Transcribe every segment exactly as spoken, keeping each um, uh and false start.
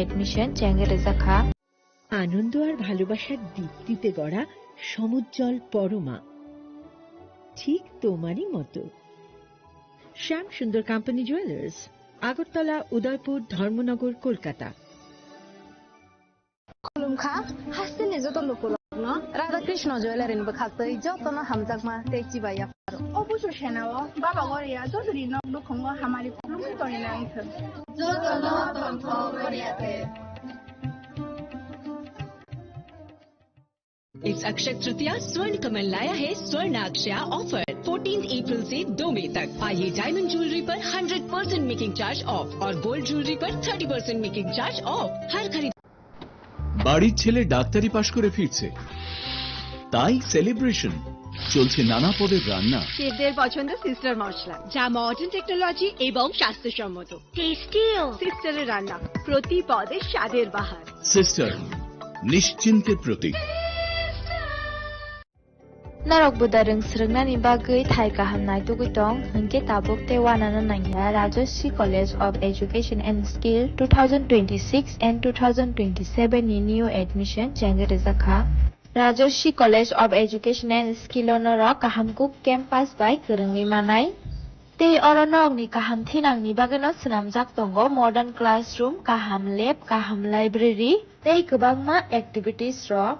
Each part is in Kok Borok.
admission chengwi rijak kha. আনন্দ আর ভালোবাসার দীপ্তিতে গড়া সমুজ্জ্বল পরমা, ঠিক তোমারই মতো। শ্যাম সুন্দর কোম্পানি জুয়েলার্স, আগরতলা, উদয়পুর, ধর্মনগর, Kolkata. Khulumkha, hasteni joto lukurokno Radha Krishna Jewellery ni bwkhaktwi jotono hamjakma tei chibai yapharo. Obuso senao Baba Goria jotoni nok nukhungo hamari khulumwi tonina wngthwng. Jotono tongthok Goria te. इस अक्षय तृतीया स्वर्ण कमल लाया है स्वर्ण अक्षया offer. Fourteen April से दो मई तक। आइए डायमंड ज्वेलरी पर hundred percent making charge off और गोल्ड ज्वेलरी पर thirty percent making charge off. हर खरीद বাড়ির ছেলে ডাক্তারি পাশ করে ফিরছে, তাই সেলিব্রেশন। চলছে নানা পদের রান্না। শেফদের পছন্দ সিস্টার মশলা, যা মডার্ন টেকনোলজি এবং স্বাস্থ্যসম্মত। টেস্টিও। সিস্টারের রান্না, প্রতি পদে স্বাদের বাহার। সিস্টার, নিশ্চিন্তের প্রতীক। Norok buda rwng swrwngnani bagwi thai kaham naitugwi tong, hinkhe tabuk tei uanano nangya Rajarshi College of Education and Skill two thousand twenty-six and two thousand twenty-seven ni new admission chengwi rijak kha. Rajarshi College of Education and Skill o norok kaham kuk campus bai kwrwngwi manai. Tei oro norokni kaham thinangni bagwino swnamjak tongo modern classroom, kaham lab, kaham library tei kwbangma activities rok.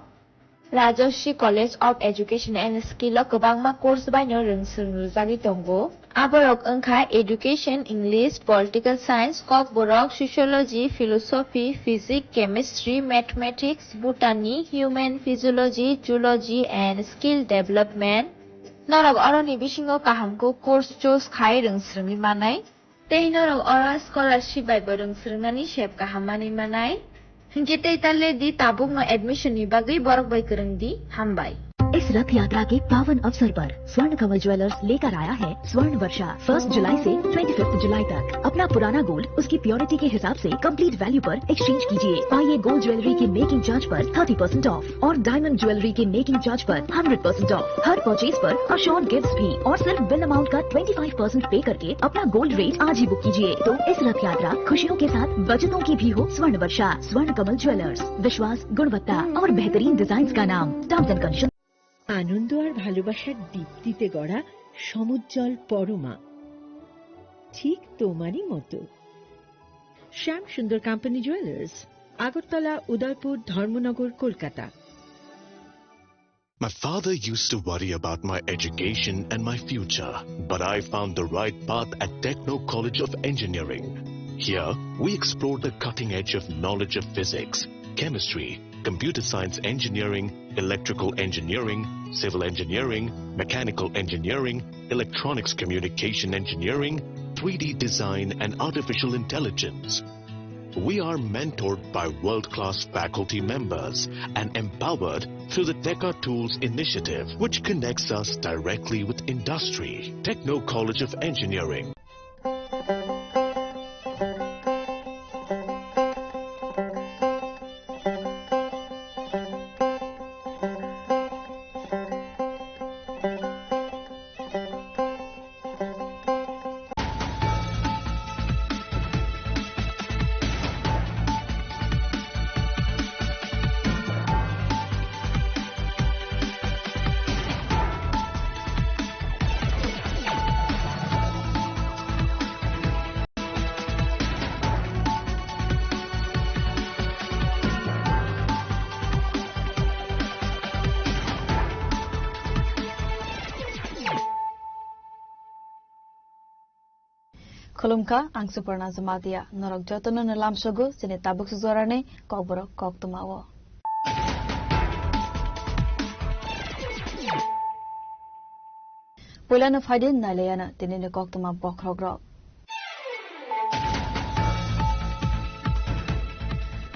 Rajarshi College of Education and Skill o kwbangma course baino rwng swrwng rwjagwi tongo. Aborok wngkha Education, English, Political Science, Kokborok, Sociology, Philosophy, Physics, Chemistry, Mathematics, Botany, Human Physiology, Zoology and Skill Development. Norok oroni bisingo kaham kuk course choose khai rwng swrwngwi manai. Tei norok oro scholarship bai bo rwng swrwngnani sep kaham manwi manai. Hinkhe tei ta le di, tabukno admission ni bagwi borok bai kwrwng di. Hambai. इस रथ यात्रा के पावन अवसर पर स्वर्ण कमल ज्वेलर्स लेकर आया है स्वर्ण वर्षा। फर्स्ट जुलाई से ट्वेंटी फिफ्थ जुलाई तक अपना पुराना गोल्ड उसकी प्योरिटी के हिसाब से कंप्लीट वैल्यू पर एक्सचेंज कीजिए। पाइए गोल्ड ज्वेलरी के मेकिंग चार्ज पर थर्टी परसेंट ऑफ और डायमंड ज्वेलरी के मेकिंग चार्ज पर हंड्रेड परसेंट ऑफ। हर परचेज पर अश्योर्ड गिफ्ट्स भी और सिर्फ बिल अमाउंट का ट्वेंटी फ़ाइव परसेंट पे करके अपना गोल्ड रेट आज ही बुक कीजिए। तो इस रथ यात्रा खुशियों के साथ बचतों की भी हो। स्वर्ण वर्षा, स्वर्ण कमल ज्वेलर्स, विश्वास, गुणवत्ता और बेहतरीन डिजाइन्स का नाम। Terms and condition. আনন্দ আর ভালোবাসার দীপ্তিতে গড়া সমুজ্জ্বল পরমা, ঠিক তোমারই মতো। শ্যাম সুন্দর কোম্পানি জুয়েলার্স, আগরতলা, উদয়পুর, ধর্মনগর, Kolkata. My father used to worry about my education and my future, but I found the right path at Techno College of Engineering. Here, we explore the cutting edge of knowledge of physics, chemistry, computer science engineering, electrical engineering, civil engineering, mechanical engineering, electronics communication engineering, three D design, and artificial intelligence. We are mentored by world-class faculty members and empowered through the Teka Tools initiative, which connects us directly with industry. Techno College of Engineering. Khulumkha, ang Suparna Jamatia. Norok jotono no lamsogo chini tabuk sujorani kokborok koktwma o. Puilano phaidi nailayana tinini koktwma bokhorokrok.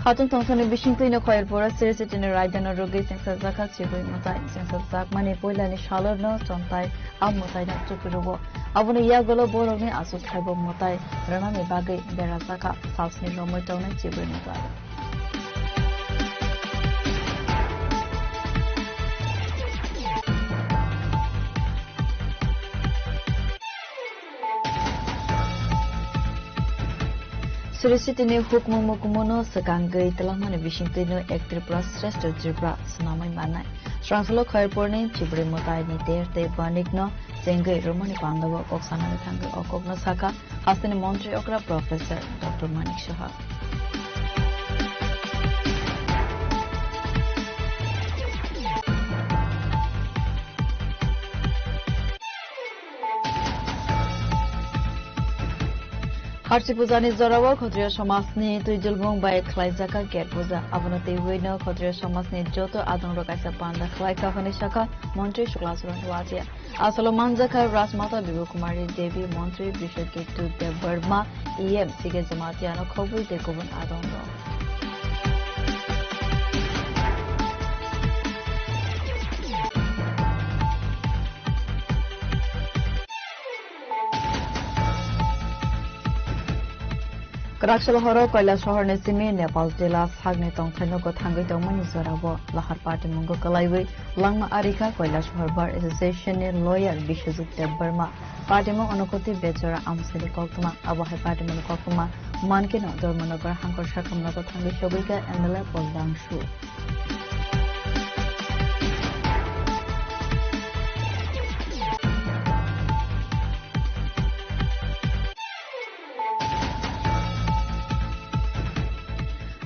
Khatung tongthokni bisingtwino Khoyerpura Sri Chetini raidano rwgwi chengsajakha chibwi mwtai. Chengsajakmani puilani salorno chontai a mwtaino chukri rwo. Aboni yagulo borokni aswk saibo mwtai rwnani bagwi berajakha salsni romwi tongnai chibwi mwtai. Sri Sitini hukmu mukumuno swkangwi twlangmani bisingtwino Ek Tripura Shrestha Tripura swnamwi mannai. Srangsalo Khairpurni Chibri Mwtaini ter tei banikno chengwi romani pandao kok sanani thangwi o kokno sakha hasteni montri okra Professor Doctor Manik Saha. Harchi pujani jorao Khotriya somajni twijlbung bai khlaijak kha Ket puja. Abono twiwino Khotriya somajni joto adongrok kaisa panda khlaikha hwnwi sakha Montri Shukla Charan Noatia. Asalo manjakha Rajmata Bibu Kumari Devi, Montri Biswaketu Debbarma, E M C K Jamatia no khobwi tei kubun adongrok. Kwrak Sohor, Koilasohor ni simi Nepal tila sakni tongthaino kwthangwi tongmani jorao lahar patimungo kwlaiwi langma arikha Koilasohor Bar Association ni lawyer Biswajit Debbarma. Patimung Unakoti Bejora amchaini koktwma, abo hai patimungni koktwma mankeno Dharmanagar hangkor sakamnago thangwi sogwikha M L A Paul Dangshu.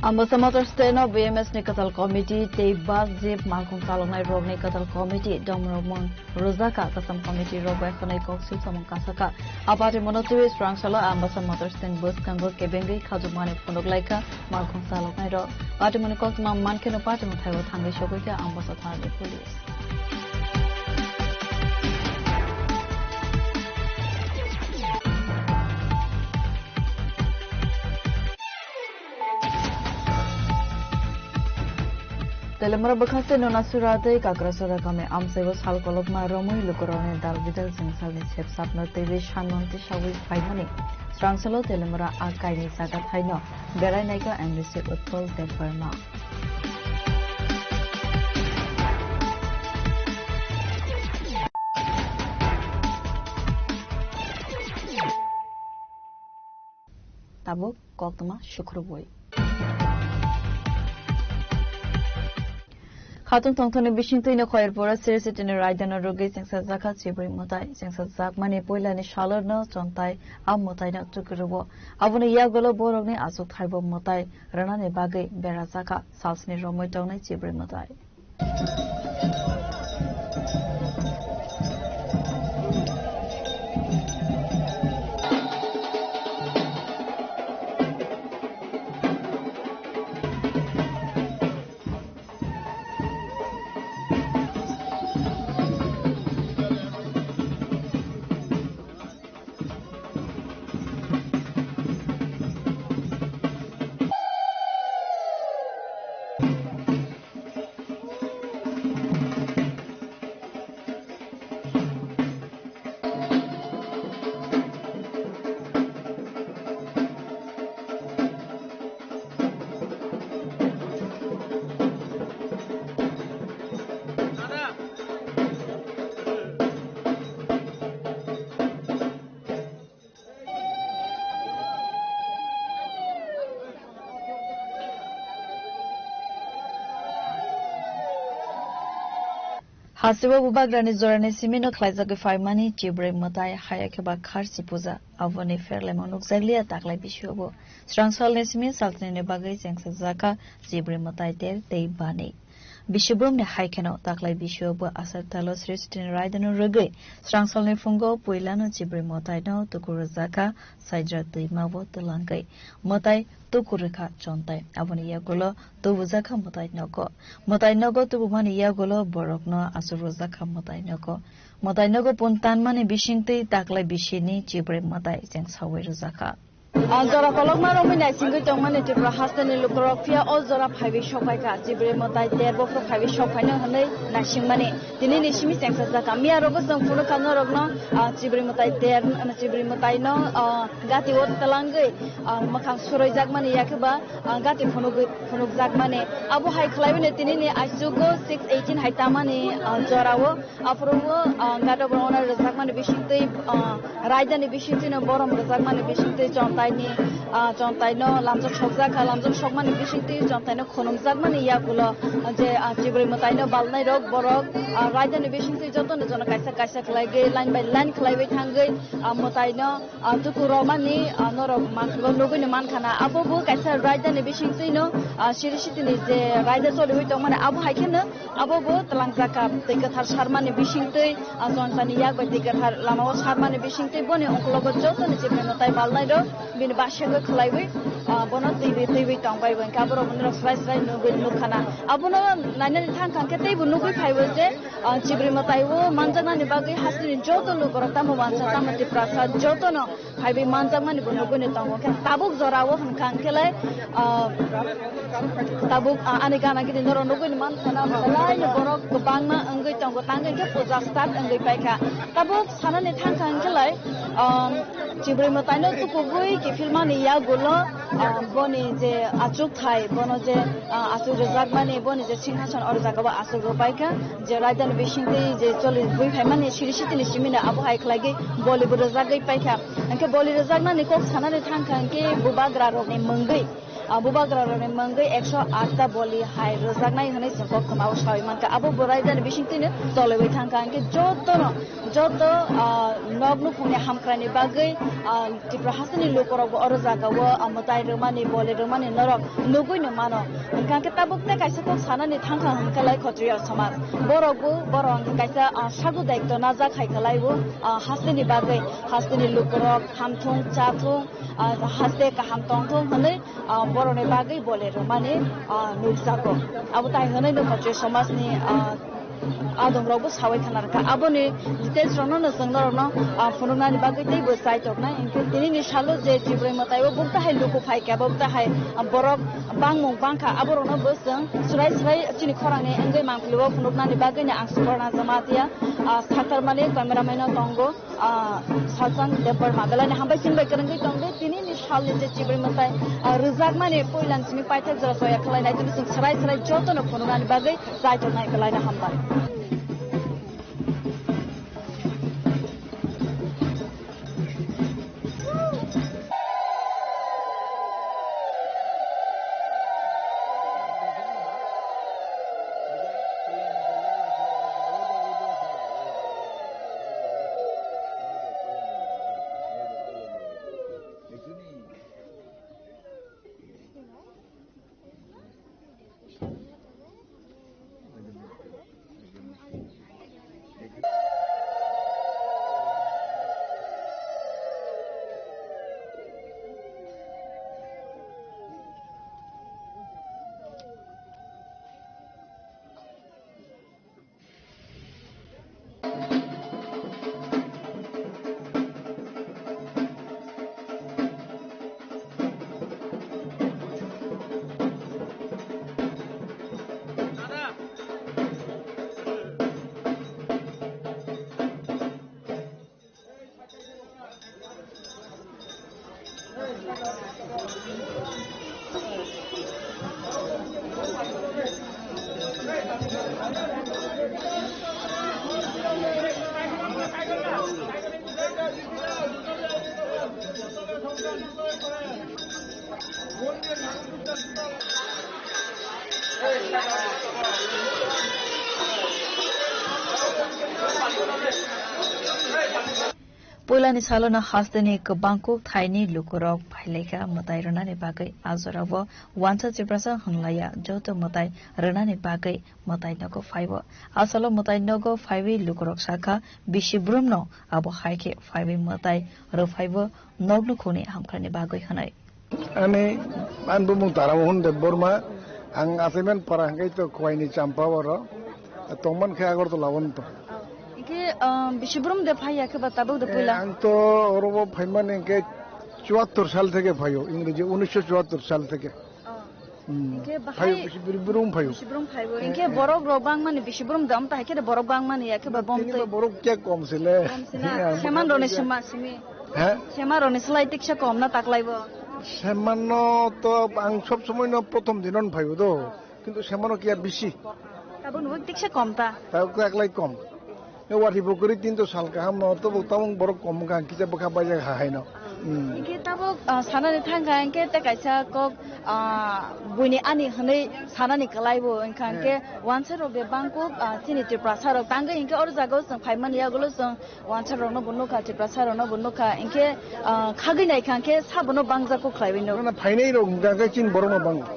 Ambasa Motor Stand o B M S ni kwtal committee tei bus jeep malkhung chaloknai rokni kwtal committee domrokmung rwjakha. Kwcham committee rok bai khwnwi kok silsamung kasakha. A patimungno twiwi swrangsalo Ambasa Motor Stand bwskango kebengwi khajokmani phunuk laikha malkhung chaloknairok. Patimungni koktwma mankheno patimung thaibo thangwi sogwikha Ambasa thanani police. Telemra bwkhaste Nonasura tei Kakrasura kami amchaibo sal kolokma romwi lukurokni dal bidal jwngsalni sepsapno teiwi sanmung tisawi phaimani. Swrangsalo Telemra a kaini jaga thaino berai naikha M D C Utpal Debbarma. Tabuk koktwma sukrubwi. Khatung tongthokni bisingtwino Khairpura Sri Sitini raidano rwgwi chengsajakha Chibri mwtai. Chengsajakmani puilani salorno chontai a mwtaino tukurwo. Aboni yagulo borokni achukthaibo mwtai rwnani bagwi berajakha salsni romwi tongnai Chibri mwtai. Hasteo bubagrani jorani simino khlaijagwi phaimani Chibri mwtai, haya khe ba kharchi puja. Aboni pherlaimung nukjakliya taklai bisiobo. Swrangsalni simi salsnini bagwi chengsajakha Chibri mwtai ter tei bani. Bisibrumni hai kheno taklai bisio bo Asar Talo Sristini raidano rwgwi swrangsalni phungo puilano Chibri mwtaino tuku rwjakha Saidra twima bo twlangwi. Mwtai tuku rwkha chontai. Aboni yagulo tubujakha mwtai nogo. Mwtai nogo tubumani yagulo borokno aswk rwjakha mwtai nogo. Mwtai nogo pun tanmani bisingtwi taklai bisini Chibri mwtai chengsawi rwjakha. Ah, jora kolokma romwi naisingwi tongmani Tripura hasteni lukurok, phiya o jora phaiwi sokphaikha, Chibri mwtai ter bokhorok phaiwi sokphaino hwnwi naisingmani. Tinini simi chengsa jakha. Miya rogo chwng phunukha norokno, ah, Chibri mwtai ter, Chibri mwtaino, ah, gati o twlangwi, ah, mwkhang suroi jakmani, yakhe ba, ah, gati phunugwi, phunukjakmani. Abo hai khlaiwino tinini aichugo six eighteen hai tamani, ah, jorao. Aphuru o, ah, gado borok ono rwjakmani bisingtwi, ah, raidani bisingtwino borom rwjakmani bisingtwi chontaini Ah, chontaino lamjak sokjak kha, lamjak sokmani bisingtwi chontaino khunumjakmani yagulo je, ah, chibrwi mwtaino balnairok borok, ah, raidani bisingtwi jotono jono kaisa kaisa khlaigwi line by line khlaiwi thangwi, ah, mwtaino, ah, tuku romani, ah, norok mansukgo nugwino mankha na. Abo bo kaisa raidani bisingtwino, ah, siri sitini je raida choliwi tongmani abo hai kheno abo bo twlangjak kha twi kwthar sarmani bisingtwi, ah, chontaini yak bai twi kwthar lamao sarmani bisingtwi boni ongkologo jotoni chibrwi mwtai balnairok bini basengwi khwlaiwi, ah, bono twiwi twiwi tongbai bo hinkhe aborok norok srai srai nugwi nukha na. Abono nainani thang thang khe teibo nugwi phaibo je, ah, chibrwi mwtai o manjaknani bagwi hasteni joto lukurok tamo wansa tamo Tiprasa jotono phaiwi manjakmani bo nugwino tongo. Khe tabuk jorao hwnkha hwnkhe lai, ah, tabuk, ah, ani gana gini norok nugwino mankha na, belai no borok kwbangma wngwi tongo, tang hwnkhe puja start wngwi paikha. Tabuk sanani thangkha hwnkhe lai, um, chibrwi mwtaino tukugwi kiphilmani yagulo, ah, boni je achukthai, bono je, ah, achuk rwjakmani, boni je singhason oro jagao achuk rwbaikha, je raidani bisingtwi je choli bui phaimani siri sitini simino abo hai khlaigwi bolibo rwjagwi paikha. Hinkhe boli rwjaknani kok sanani thangkha hinkhe bubagrarokni mungwi, ah, bubagrarokni mungwi ekso atta boli hai rwjaknai hwnwi chwng koktwmao sawi mankha. Abo bo raidani bisingtwino choliwi thangkha hinkhe jotono, joto, ah, nok nukhungni hamkraini bagwi, ah, Tripura hasteni lukurokbo oro jagao, ah, mwtai rwmani, boli rwmani norok nugwino mano. Hinkhe tabuk tei kaisa kok sanani thangkha hinkhe lai Khotriya somaj. Borokbo, borok hinkhe kaisa, ah, sagu daityo najak hai khe laibo, ah, hasteni bagwi, hasteni lukurok hamthung, chathung, ah, haste kaham tongthung hwnwi, ah, borokni bagwi boli rwmani, ah, nukjago. Abo tai hwnwi no Khotriya somajni, ah, adongrokbo sawi khna rwkha. Aboni details rokno no chwng norokno, ah, phunuknani bagwi teibo chai toknai. Hinkhe tinini salo je chibrwi mwtai o bukta hai luku phai khe, bukta hai, ah, borok bangmung bangkha, aborokno bo chwng swrai swrai chini khorangni wngwi mangpili o phunuknani bagwi no ang Suparna Jamatia, ah, sakharmani cameraman no tongo. Ah, Sajang Debbarma belai no hambai chini bai kwrwngwi tongdi. Tinini salni je chibrwi mwtai, ah, rwjakmani puilani simi paithak jora choya khlainai, tini chwng swrai swrai jotono phunuknani bagwi chai tongnai, belai no hambai. Puilani salono hasteni kwbang kuk thaini lukurok phailaikha mwtai rwnani bagwi. A jorao wansa Tiprasa hwnlaiya, joto mwtai rwnani bagwi mwtai nogo phaibo. Asalo mwtai nogo phaiwi lukurok sakha, bisi brumno abo hai khe phaiwi mwtai rwphaibo, nok nukhungni hamkhrani bagwi hwnwi. Ani, ani bumung Taramo hwn Debbarma, ang Asaiman para hwnkhe to Khwaini Champa oro, tongman khe Agartala o tong. Hwnkhe, um, bisi brum de phai ya khe ba tabuk de Eh, puila? Ang to oro bo phaimani hwnkhe chwattor sal theke phaio, Ingreji unisho chwattor sal theke. Oh. Hmm. Hwnkhe bahai Phaio, bisi brum phaio. Bisi brum phaibo. Eh, Hwnkhe eh. Borok rok bangmani bisi brum dam ta hai khe de borok bangmani ya khe ba bom Tini twi. Ba borok kya kom sile. Kom sina. Yang Seman roni sema simi. He? Semaroni slai tiksa kom na taklaibo? Semano to ang sob somoi no prothom dinon phaio do. Kintu semano kiya bisi. Tabuk nubo tiksa kom ta? Tabuk taklai kom. E wati bukuri tin to sal kaham no to buk tabung borok kom kha kisa bwkha baijak ha hai no. Hmm. Hinkhe tabuk, ah, sanani thangkha hinkhe tei kaisa kok, ah, buini ani hwnwi sanani kwlaibo wngkha hinkhe. Hmm. Wansa rok de bangkuk, ah, chini Tiprasa rok tangwi hinkhe oro jagao chwng phaimani yagulo chwng wansa rokno bo nukha, Tiprasa rokno bo nukha hinkhe, ah, khagwi naikha hinkhe sabono bangjak kok khlaiwi nuk. Nana phainai rok hwnkha khe chini borok no bango.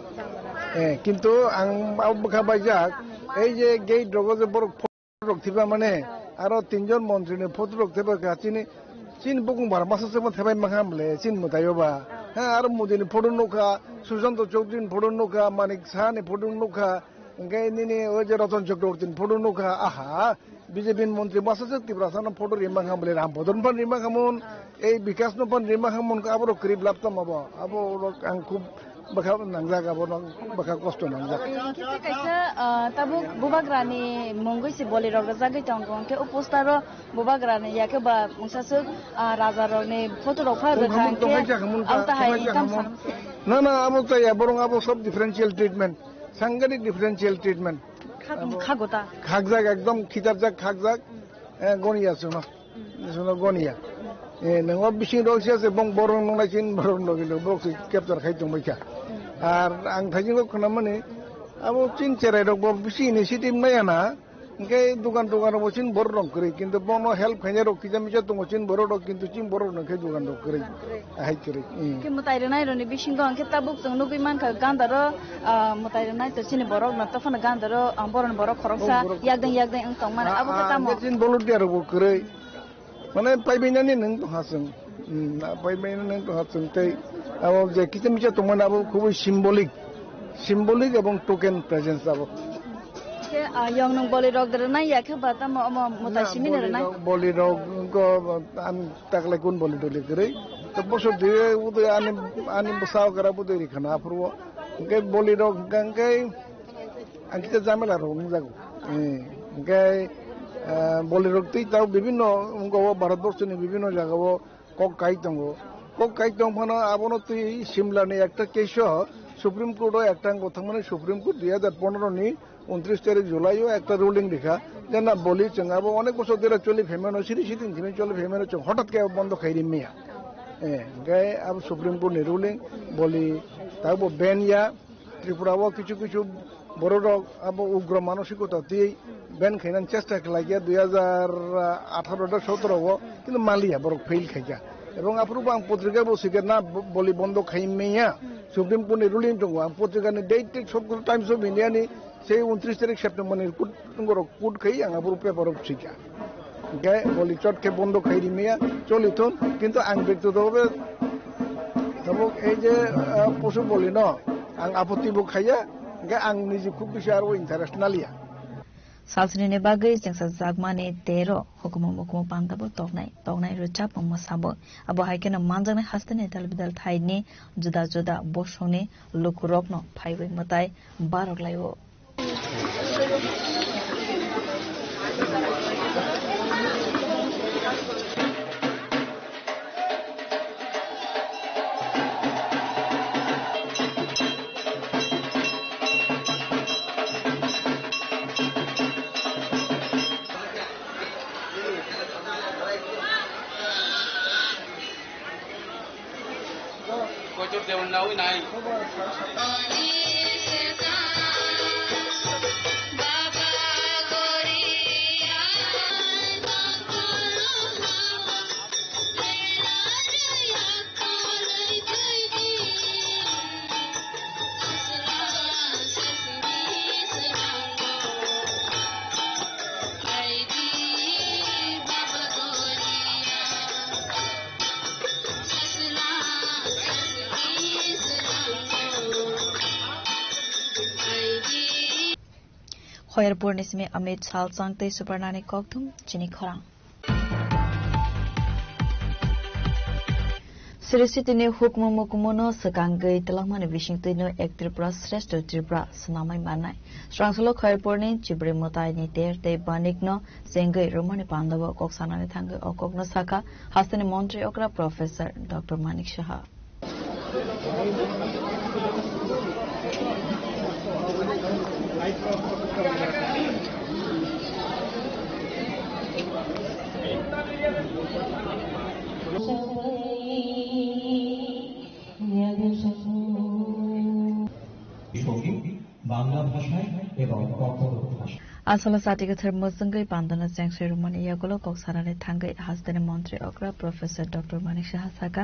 Eh, kintu ang abo bwkha baijak, ei je gate rogo je borok rok thiba mane, aro tinjon montri ni photo rok thiba kha chini, chini bukung bara masa se thebai mangha mle chini mwtai o ba. Ha, aro Modi ni photo nukha, Sushanta Chowdhury ni photo nukha, Manik Saha ni photo nukha, hwnkhe nini o je Ratan Chakraborty ni photo nukha, aha, B J P ni montri masa se Tiprasa no photo ri mangha mle Ram Bodon phan ri mangha mun. Ei Bikas no phan rima hamon ka abo rok kwrwi blap tamo bo. Abo rok ang khub bwkha nangjak, abo rok bwkha kosto nangjak. Kisa, ah, tabuk bubagrani mungwi se boli rok rwjagwi tongo. Hwnkhe o poster o bubagrani yakhe ba mungsa swk, ah, raja rokni photo rok pha rwkha. Tongkhamung hwnkhe tongkhaijak hamon ka, abo tahai tongkhaijak income hamon. Sam. Na, na, abo tei abo rok abo sob differential treatment. Sanghatik differential treatment. Khak-, abo khagota. Khakjak ekdom khitarjak khakjak. Eh, goni ya suno. Suno goniya. Eh, nang o bising rok siya se bong borok nung nai sin borok nogi lo borok se capture khai tong baikha. Ar ang thajing o khna mani abo chin cherai rok bo bisi initiative nai ana. Hingke dukan dukan rok bo chin borok rok kwrwi, kintu bono help khainai rok kisa misa tongo chin borok rok, kintu chin borok rok khe dukan rok kwrwi. Ahai kwrwi. Hmm. Khe mwtai rwnai rokni bisingo hwnkhe tabuk chwng nugwi mankha gandaro, ah, mwtai rwnai to chini borok no tophano gandaro, ah, borokni borok khoroksa. Oh, borok yakdeng yakdeng wng tongmani, ah, abo khe ah, tamo? Hingke chini volunteer rok bo kwrwi. Mane paibainani nwng tongha chwng. Hmm, paibainani nwng tongha chwng tei abo je kisa misa tongmani abo khubui symbolic, symbolic ebong token presence abo. Khe, ah, yong nwng boli rok de rwnai ya khe ba tamo omo mwtai simi ni rwnai? Boli rok, boli rok ko ang taklai kun boli doli kwrwi. To bosor dui udui ani, ani bwsa okra budui rikhana aphuru o. Hingke boli rok hingke ang kisa jamela rok wngjago. Eh, hingke, ah, boli rok twi tao bibinno wngkha o Bharat borso ni bibinno jaga o kok kai tongo. Kok kai tong phano abono twi Simla ni ekta case o Supreme Court o ekta wngkha thangmani Supreme Court dui hajar pondro ni untris tarik July o ekta ruling rikha, je na boli chwng abo onek bosor dera choli phaimano, siri siri hwnkheno choli phaimano chwng hotat khe bondo khai rimya. Eh, hingke abo Supreme Court ni ruling, boli tabo ban ya, Tripura o kichu kichu borok rok abo ugra manosikota twi ban khainani chesta khlai kha dui hajar atharo da sotoro o, kintu maliya borok fail khai kha. Ebong aphuru bo ang potrika bo swikha na bo-, boli bondo khai manya, Supreme Court ni ruling tongo, ang potrika ni date tik Times of India ni Sei untris tarik September ni kut, borok kut khai ang aboro paper o swikha. Hingke boli chot khe bondo khai rimya choli thun, kintu ang bektigoto bhabe tabuk ei je, ah, posu boli no ang apotti bo khaiya, hingke ang niji khub bisi aro interest naliya. Salsini ni bagwi chengsa jakmani tero hukumu mukumu panda bo toknai, toknai rwchapmung mwsabo. Abo hai kheno manjaknai hasteni dal bidal thaini juda juda bosongni lukurokno phaiwi mwtai barok laio. Khoyerpurni simi Amit Salchang tei Suparnani kokthum chini khorang. Sri Sitini hukmu mukumuno swkangwi twlangmani bisingtwino Ek Tripura Shrestha Tripura swnamwi mannai. Srangsolo Khoyerpurni Chibri Mwtaini ter tei banikno chengwi rwmani pandao kok sanani thangwi o kokno sakha hasteni montri okra Professor Doctor Manik Saha. Bangla ভাষায় এবং কর্কটক ভাষায়। Asolo sati kwthar mwswngwi pandano chengsoi rwmani yagulo kok sanani thangwi hasteni montri okra Professor Doctor Manik Saha saka,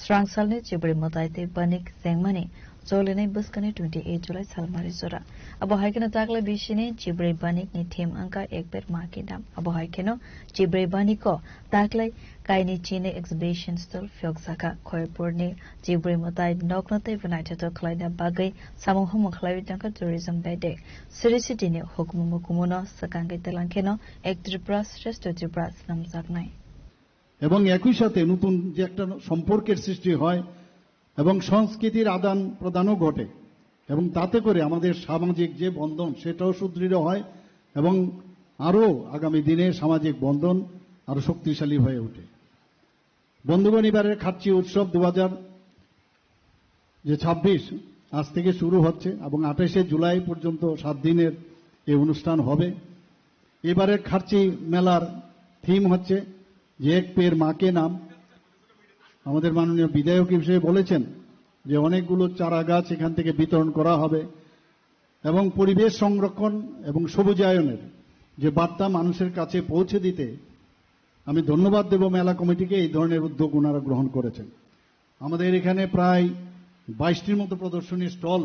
srangsalni chibri mwtai tei banik chengmani cholinai bwskangni twenty eight July salmari jora. Abo hai kheno taklai bisini chibri banikni theme wngkha Ek Ped Maa Ki Naam. Abo hai kheno chibri baniko taklai kaini chini exhibition stall phiyokjakha. Khoyerpurni chibri mwtai nokno teibo naithothok khlaina bagwi samung humung khlaiwi tongkha tourism bedek. Sri City ni hukumu mukumuno swkangwi twlang kheno Ek Tripura Shreshtha Tripura swnamjaknai. এবং একই সাথে নতুন যে একটা সম্পর্কের সৃষ্টি হয় এবং সংস্কৃতির আদান প্রদানও ঘটে এবং তাতে করে আমাদের সামাজিক যে বন্ধন সেটাও সুদৃঢ় হয় এবং আরও আগামী দিনে সামাজিক বন্ধন আরও শক্তিশালী হয়ে ওঠে। বন্ধুগণ, এবারের খার্চি উৎসব দু হাজার যে ছাব্বিশ আজ থেকে শুরু হচ্ছে এবং আঠাশে জুলাই পর্যন্ত সাত দিনের এই অনুষ্ঠান হবে। এবারের খার্চি মেলার থিম হচ্ছে যে এক পের মাকে নাম। আমাদের মাননীয় বিধায়ক হিসেবে বলেছেন যে অনেকগুলো চারা গাছ এখান থেকে বিতরণ করা হবে এবং পরিবেশ সংরক্ষণ এবং সবুজায়নের যে বার্তা মানুষের কাছে পৌঁছে দিতে আমি ধন্যবাদ দেব মেলা কমিটিকে, এই ধরনের উদ্যোগ ওনারা গ্রহণ করেছেন। আমাদের এখানে প্রায় বাইশটির মতো প্রদর্শনী স্টল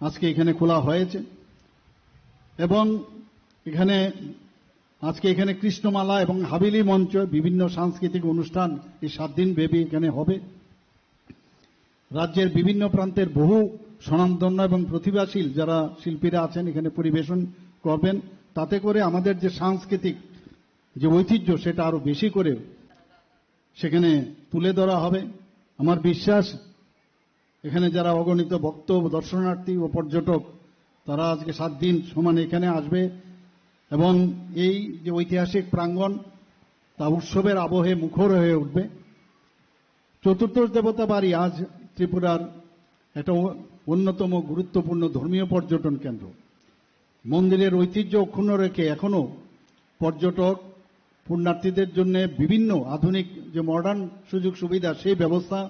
আজকে এখানে খোলা হয়েছে এবং এখানে আজকে এখানে কৃষ্ণমালা এবং হাবিলি মঞ্চ বিভিন্ন সাংস্কৃতিক অনুষ্ঠান এই সাত দিন ব্যাপী এখানে হবে। রাজ্যের বিভিন্ন প্রান্তের বহু স্বনামধন্য এবং প্রতিভাশীল যারা শিল্পীরা আছেন এখানে পরিবেশন করবেন, তাতে করে আমাদের যে সাংস্কৃতিক যে ঐতিহ্য সেটা আরো বেশি করে সেখানে তুলে ধরা হবে। আমার বিশ্বাস এখানে যারা অগণিত ভক্ত, দর্শনার্থী ও পর্যটক তারা আজকে সাত দিন সমান এখানে আসবে এবং এই যে ঐতিহাসিক প্রাঙ্গণ তা উৎসবের আবহে মুখর হয়ে উঠবে। চতুর্দশ দেবতা বাড়ি আজ ত্রিপুরার একটা অ-, অন্যতম গুরুত্বপূর্ণ ধর্মীয় পর্যটন কেন্দ্র। মন্দিরের ঐতিহ্য অক্ষুণ্ণ রেখে এখনো পর্যটক, পুণ্যার্থীদের জন্য বিভিন্ন আধুনিক যে মডার্ন সুযোগ সুবিধা, সেই ব্যবস্থা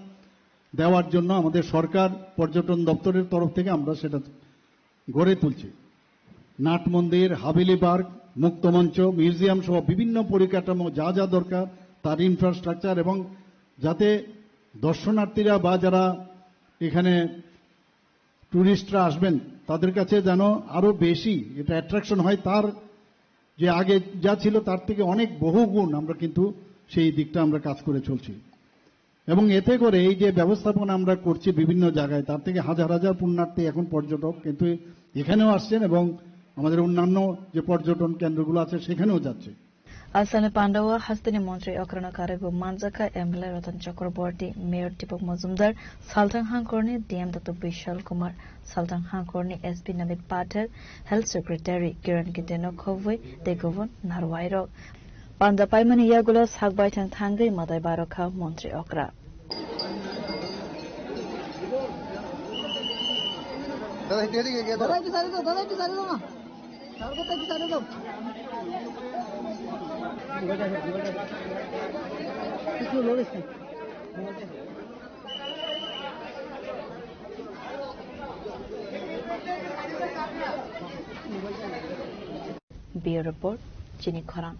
দেওয়ার জন্য আমাদের সরকার পর্যটন দপ্তরের তরফ থেকে আমরা সেটা গড়ে তুলছি। নাট মন্দির, হাভেলি পার্ক, মুক্তমঞ্চ, মিউজিয়াম সহ বিভিন্ন পরিকাঠামো যা যা দরকার তার ইনফ্রাস্ট্রাকচার এবং যাতে দর্শনার্থীরা বা যারা এখানে টুরিস্টরা আসবেন তাদের কাছে যেন আরো বেশি এটা অ্যাট্রাকশন হয়, তার যে আগে যা ছিল তার থেকে অনেক বহুগুণ আমরা কিন্তু সেই দিকটা আমরা কাজ করে চলছি। এবং এতে করে এই যে ব্যবস্থাপনা আমরা করছি বিভিন্ন জায়গায়, তার থেকে হাজার হাজার পুণ্যার্থী এখন পর্যটক কিন্তু এখানেও আসছেন এবং আমাদের অন্যান্য যে পর্যটন কেন্দ্রগুলো আছে সেখানেও যাচ্ছে। Asalni pandao hasteni montri okrano karwi bo manjakha M L A Ratan Chakraborty, Mayor Deepak Majumdar, Salthang Hangkorni D M Doctor Bishal Kumar, Salthang Hangkorni S P Namit Pathar, Health Secretary Kiran Gite no khobwi tei kubun narwai rok. Panda paimani yagulo sak baithang thangwi mwtai barokha montri okra. Bureau Report, Chini Khorang.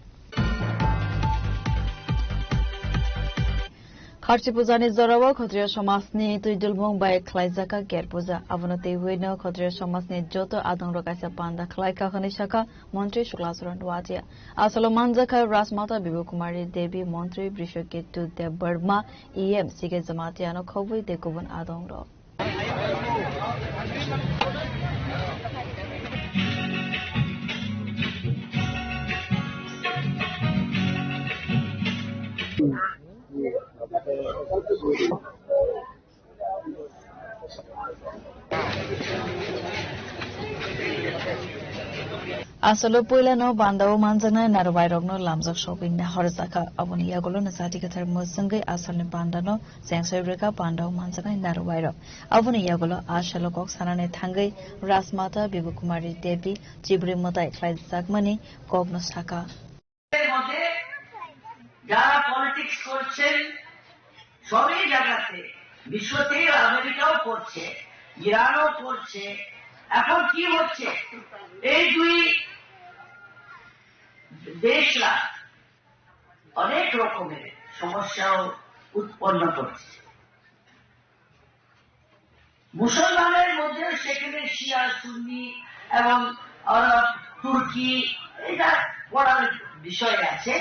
Kharchi pujani jorao Khatriya somajni twi dulbung bai khlaijak Ger puja. Abono twiwi no Khatriya somajni joto adongrok kaisa panda khlaikha hwnwi sakha Montri Shukla Charan Noatia. Asalo manjakha Rajmata Bibu Kumari Devi, Montri Brishaketu Debbarma, E M C K Jamatia no khobwi tei kubun adongrok. Asalo puilano bandao manjaknai narwai rokno lamjak sogwi nahorjakha. Aboni yagulo no jati kwthar mwswngwi asalni bandano chengsoi rwkha bandao manjaknai narwai rok. Aboni yagulo asalo kok sanani thangwi Rajmata Bibu Kumari Devi chibri mwtai khlaijakmani kokno sakha. মধ্যে যারা পলিটিক্স করছেন সবই জায়গাতে, বিশ্বতেই আমেরিকাও করছে, ইরানও করছে, এখন কি হচ্ছে, এই দুই দেশরা অনেক রকমের সমস্যাও উৎপন্ন করছে। মুসলমানের মধ্যে সেখানে শিয়া, সুন্নি এবং আরব, তুর্কি, এটা পড়ার বিষয় আছে,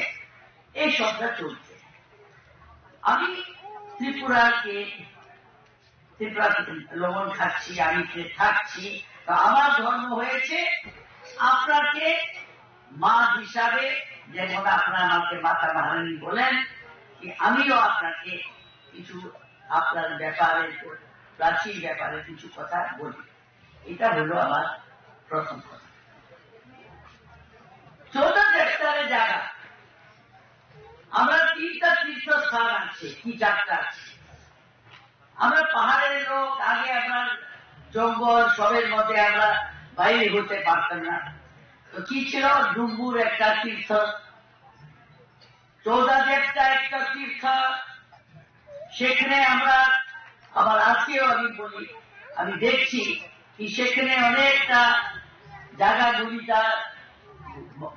এই সবটা চলছে। আমি ত্রিপুরাকে, ত্রিপুরা লবণ খাচ্ছি, আমি কে থাকছি, তো আমার ধর্ম হয়েছে আপনাকে মা হিসাবে, যেমন আপনারা আমাকে মাতা মহারানী বলেন, কি আমিও আপনাকে কিছু আপনার ব্যাপারে, প্রাচীর ব্যাপারে কিছু কথা বলি। এটা হলো আমার প্রথম কথা। চৌদ্দ হেক্টরে জায়গা, আমরা তিনটা তীর্থস্থান আছে, কি চারটা আছে। আমরা পাহাড়ের লোক, আগে আমরা জঙ্গল সবের মধ্যে আমরা বাইরে হতে পারতাম না। তো কি ছিল? ডুম্বুর একটা তীর্থ, চৌদাদেবতা একটা তীর্থ, সেখানে আমরা আবার আজকেও আমি বলি, আমি দেখছি কি সেখানে অনেকটা জায়গা জমিটা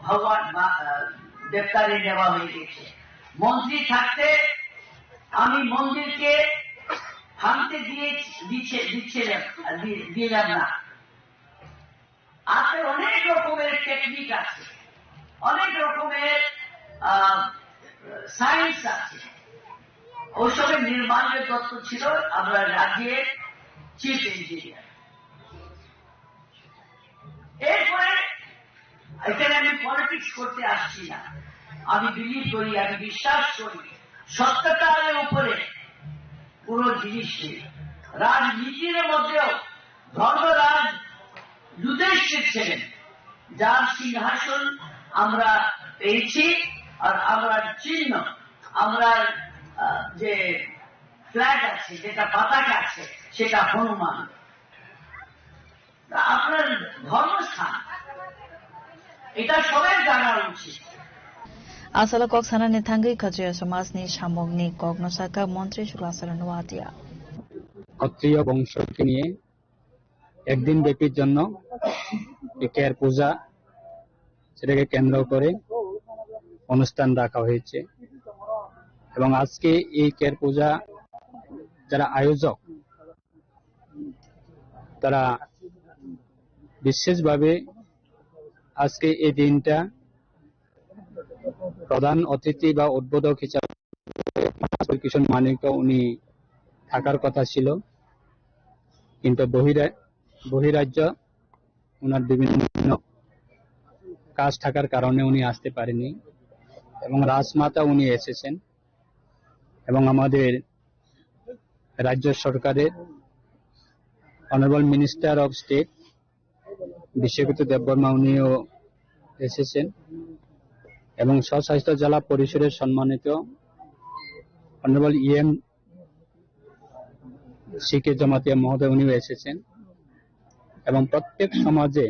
ভগবান মা-, আহ, দেবতারে নেওয়া হয়ে গেছে। মন্ত্রী থাকতে আমি মন্দিরকে ভাঙতে দিয়ে দিচ্ছে, দিচ্ছিলাম, দি-, দিলাম না। আছে অনেক রকমের টেকনিক আছে, অনেক রকমের সায়েন্স আছে। ওসবের নির্মাণ যে তত্ত্ব ছিল, আমরা রাজ্যের চিফ ইঞ্জিনিয়ার। এরপরে এখানে আমি পলিটিক্স করতে আসছি না। আমি বিলিভ করি, আমি বিশ্বাস করি সত্যতার উপরে কোনো জিনিস নেই। রাজনীতির মধ্যেও ধর্মরাজ যুধিষ্ঠির ছিলেন, যার সিংহাসন আমরা পেয়েছি, আর আমরার চিহ্ন, আমরার আহ, যে ফ্ল্যাগ আছে, যেটা পতাকা আছে, সেটা হনুমান। আপনার ধর্মস্থান, এটা সবাই জানা উচিত। Asalo kok sanani thangwi Khachuya samajni samungni kokno sakha Montri Suklasara Noatia. ক্ষত্রিয় বংশকে নিয়ে একদিন ব্যাপীর জন্য এই কের পূজা, সেটাকে কেন্দ্র করে অনুষ্ঠান রাখা হয়েছে। এবং আজকে এই কের পূজা যারা আয়োজক, তারা বিশেষভাবে আজকে এই দিনটা প্রধান অতিথি বা উদ্বোধক হিসাবে কিশোর মানিক্য উনি থাকার কথা ছিল, কিন্তু বহিরা-, বহিরাজ্য ওনার বিভিন্ন কাজ থাকার কারণে উনি আসতে পারেনি। এবং রাজমাতা উনি এসেছেন এবং আমাদের রাজ্য সরকারের honourable minister of state Biswajit Debbarma উনিও এসেছেন এবং স্বশাসিত জেলা পরিষদের সম্মানিত honourable EM C K Jamatia মহোদয় উনিও এসেছেন এবং প্রত্যেক সমাজে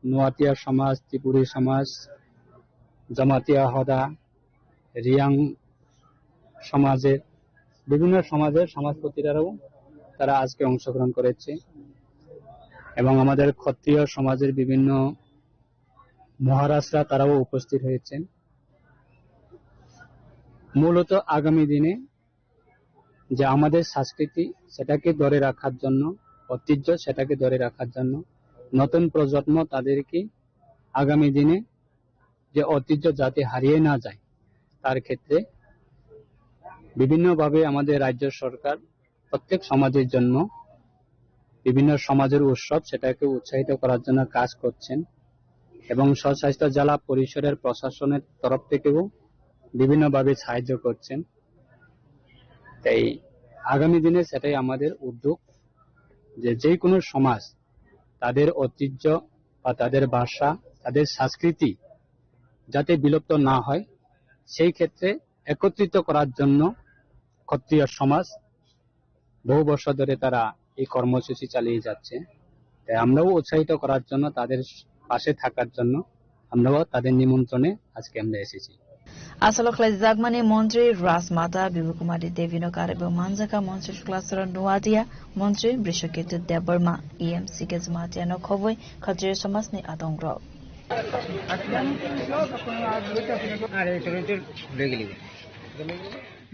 নোয়াতিয়া সমাজ, ত্রিপুরী সমাজ, জমাতিয়া হদা, রিয়াং সমাজের, বিভিন্ন সমাজের সমাজপতিরাও তারা আজকে অংশগ্রহণ করেছে এবং আমাদের ক্ষত্রিয় সমাজের বিভিন্ন মহারাজরা তারাও উপস্থিত হয়েছেন। মূলত আগামী দিনে যে আমাদের সংস্কৃতি সেটাকে ধরে রাখার জন্য, ঐতিহ্য সেটাকে ধরে রাখার জন্য নতুন প্রজন্ম তাদেরকে আগামী দিনে যে ঐতিহ্য যাতে হারিয়ে না যায়, তার ক্ষেত্রে বিভিন্নভাবে আমাদের রাজ্য সরকার প্রত্যেক সমাজের জন্য বিভিন্ন সমাজের উৎসব সেটাকে উৎসাহিত করার জন্য কাজ করছেন এবং স্বশাসিত জেলা পরিষদের প্রশাসনের তরফ থেকেও বিভিন্নভাবে সাহায্য করছেন। তাই আগামী দিনে সেটাই আমাদের উদ্যোগ যে, যে কোনো সমাজ তাদের ঐতিহ্য বা তাদের ভাষা, তাদের সংস্কৃতি যাতে বিলুপ্ত না হয়, সেই ক্ষেত্রে একত্রিত করার জন্য ক্ষত্রিয় সমাজ বহু বছর ধরে তারা এই কর্মসূচি চালিয়ে যাচ্ছে। তাই আমরাও উৎসাহিত করার জন্য, তাদের পাশে থাকার জন্য আমরাও তাদের নিমন্ত্রণে আজকে আমরা এসেছি। Asalo khlaijakmani montri Rajmata Bibu Kumari Devino karwi manjakha montri Suklasoro Nuadia, montri Brishokirti Debbarma, E M C K Jamatia no khobwi Khatri samajni adongrok.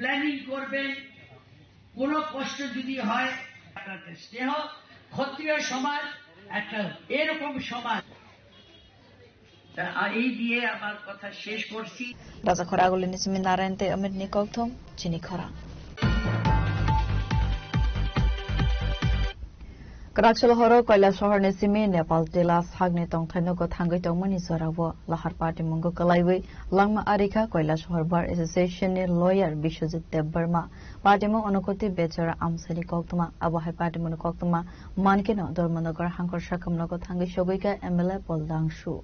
Planning করবেন। কোনো কষ্ট যদি হয়, আপনাদের স্নেহ, ক্ষত্রিয় সমাজ একটা এরকম সমাজ। তা এই দিয়ে আমার কথা শেষ করছি। Raja khoragulini simi Narayan tei Amit ni kokthum chini khorang. Kwrak salo horo Koilasohor ni simi Nepal tila sakni tongthai nogo thangwi tongmani jorao lahar patimungo kwlaiwi langma arikha Koilasohor Bar Association ni lawyer Biswajit Debbarma. Patimung Unakoti Bechara amsani koktwma, abo hai patimungni koktwma mankeno Dharmanagar hangkor sakhamnogo thangwi sogwikha M L A Paul Dangshu.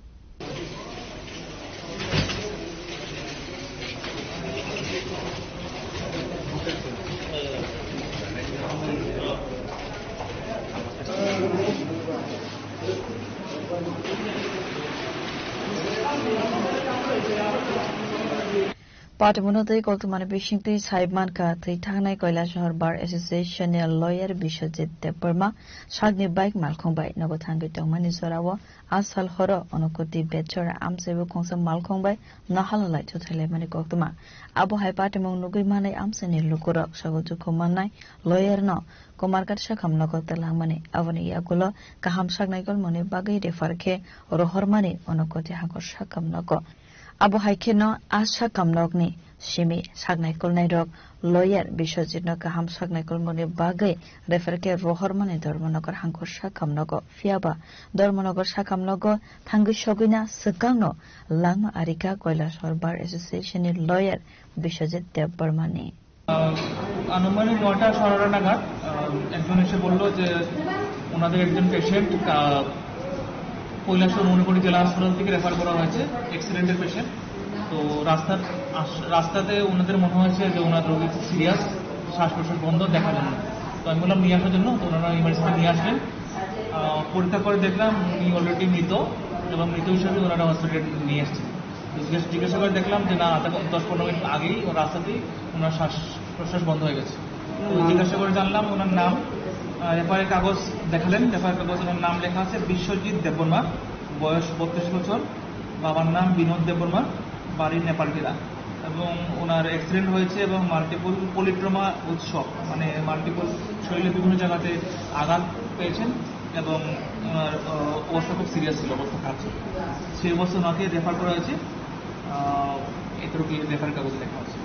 Patimungno tei koktwmani bisingtwi sai mankha, thwi thangnai Koilasohor Bar Association ni lawyer Biswajit Debbarma sakni bike malkhung bai nogo thangwi tongmani jorao a sal horo Unakoti Bechara amchaibo khungsa malkhung bai nahalolai chuthailaimani koktwma. Abo hai patimung nugwi manai amchaini lukurok sago dukhu mannai lawyer no Kumarghat sakhamnogo twlangmani. Aboni yagulo kaham saknai kolmani bagwi refer khe rohormani Unakoti hangkor sakhamnogo. Abo hai kheno a sakhamnokni simi saknai kulnairok lawyer Biswajitno kaham saknai kulmani bagwi refer khe rohormani Dharmanagar hangkor sakhamnogo. Phiyaba Dharmanagar sakhamnogo thangwi sogwina swkangno langma arikha Koilasohor Bar Association ni lawyer Biswajit Debbarmani. আহ, আনুমানিক নয়টা সাড়ে নটা নাগাদ, আহ, একজন এসে বলল যে ওনাদের একজন পেশেন্ট কৈলাসহর মণিপুরি জেলা হাসপাতাল থেকে রেফার করা হয়েছে, অ্যাক্সিডেন্টের পেশেন্ট। তো রাস্তার আস-, রাস্তাতে ওনাদের মনে হয়েছে যে ওনার রোগী খুব সিরিয়াস, শ্বাস প্রশ্বাস বন্ধ, দেখা যাবে না। তো আমি বললাম নিয়ে আসার জন্য, তো ওনারা ইমার্জেন্সি নিয়ে আসলেন। আহ, পরীক্ষা করে দেখলাম উনি অলরেডি মৃত, এবং মৃত হিসাবে ওনারা হসপিটালে নিয়ে এসেছেন। তো জিজ্ঞেস-, জিজ্ঞাসা করে দেখলাম যে না, আধা ঘন্টা, দশ পনেরো মিনিট আগেই ওর রাস্তাতেই ওনার শ্বাস প্রশ্বাস বন্ধ হয়ে গেছে। তো জিজ্ঞাসা করে জানলাম ওনার নাম, আহ, রেফারের কাগজ দেখালেন, রেফারের কাগজ ওনার নাম লেখা আছে বিশ্বজিৎ দেববর্মা, বয়স বত্রিশ বছর, বাবার নাম বিনোদ দেববর্মা, বাড়ি নেপালটিলা, এবং ওনার অ্যাক্সিডেন্ট হয়েছে এবং মাল্টিপল পলিট্রমা উৎসব, মানে মাল্টিপল শরীরে বিভিন্ন জায়গাতে আঘাত পেয়েছেন এবং ওনার, আহ, অবস্থা খুব সিরিয়াস ছিল, অবস্থা খারাপ ছিল। সেই অবস্থা ওনাকে রেফার করা হয়েছে, আহ, এতটুকু রেফার কাগজে লেখা আছে।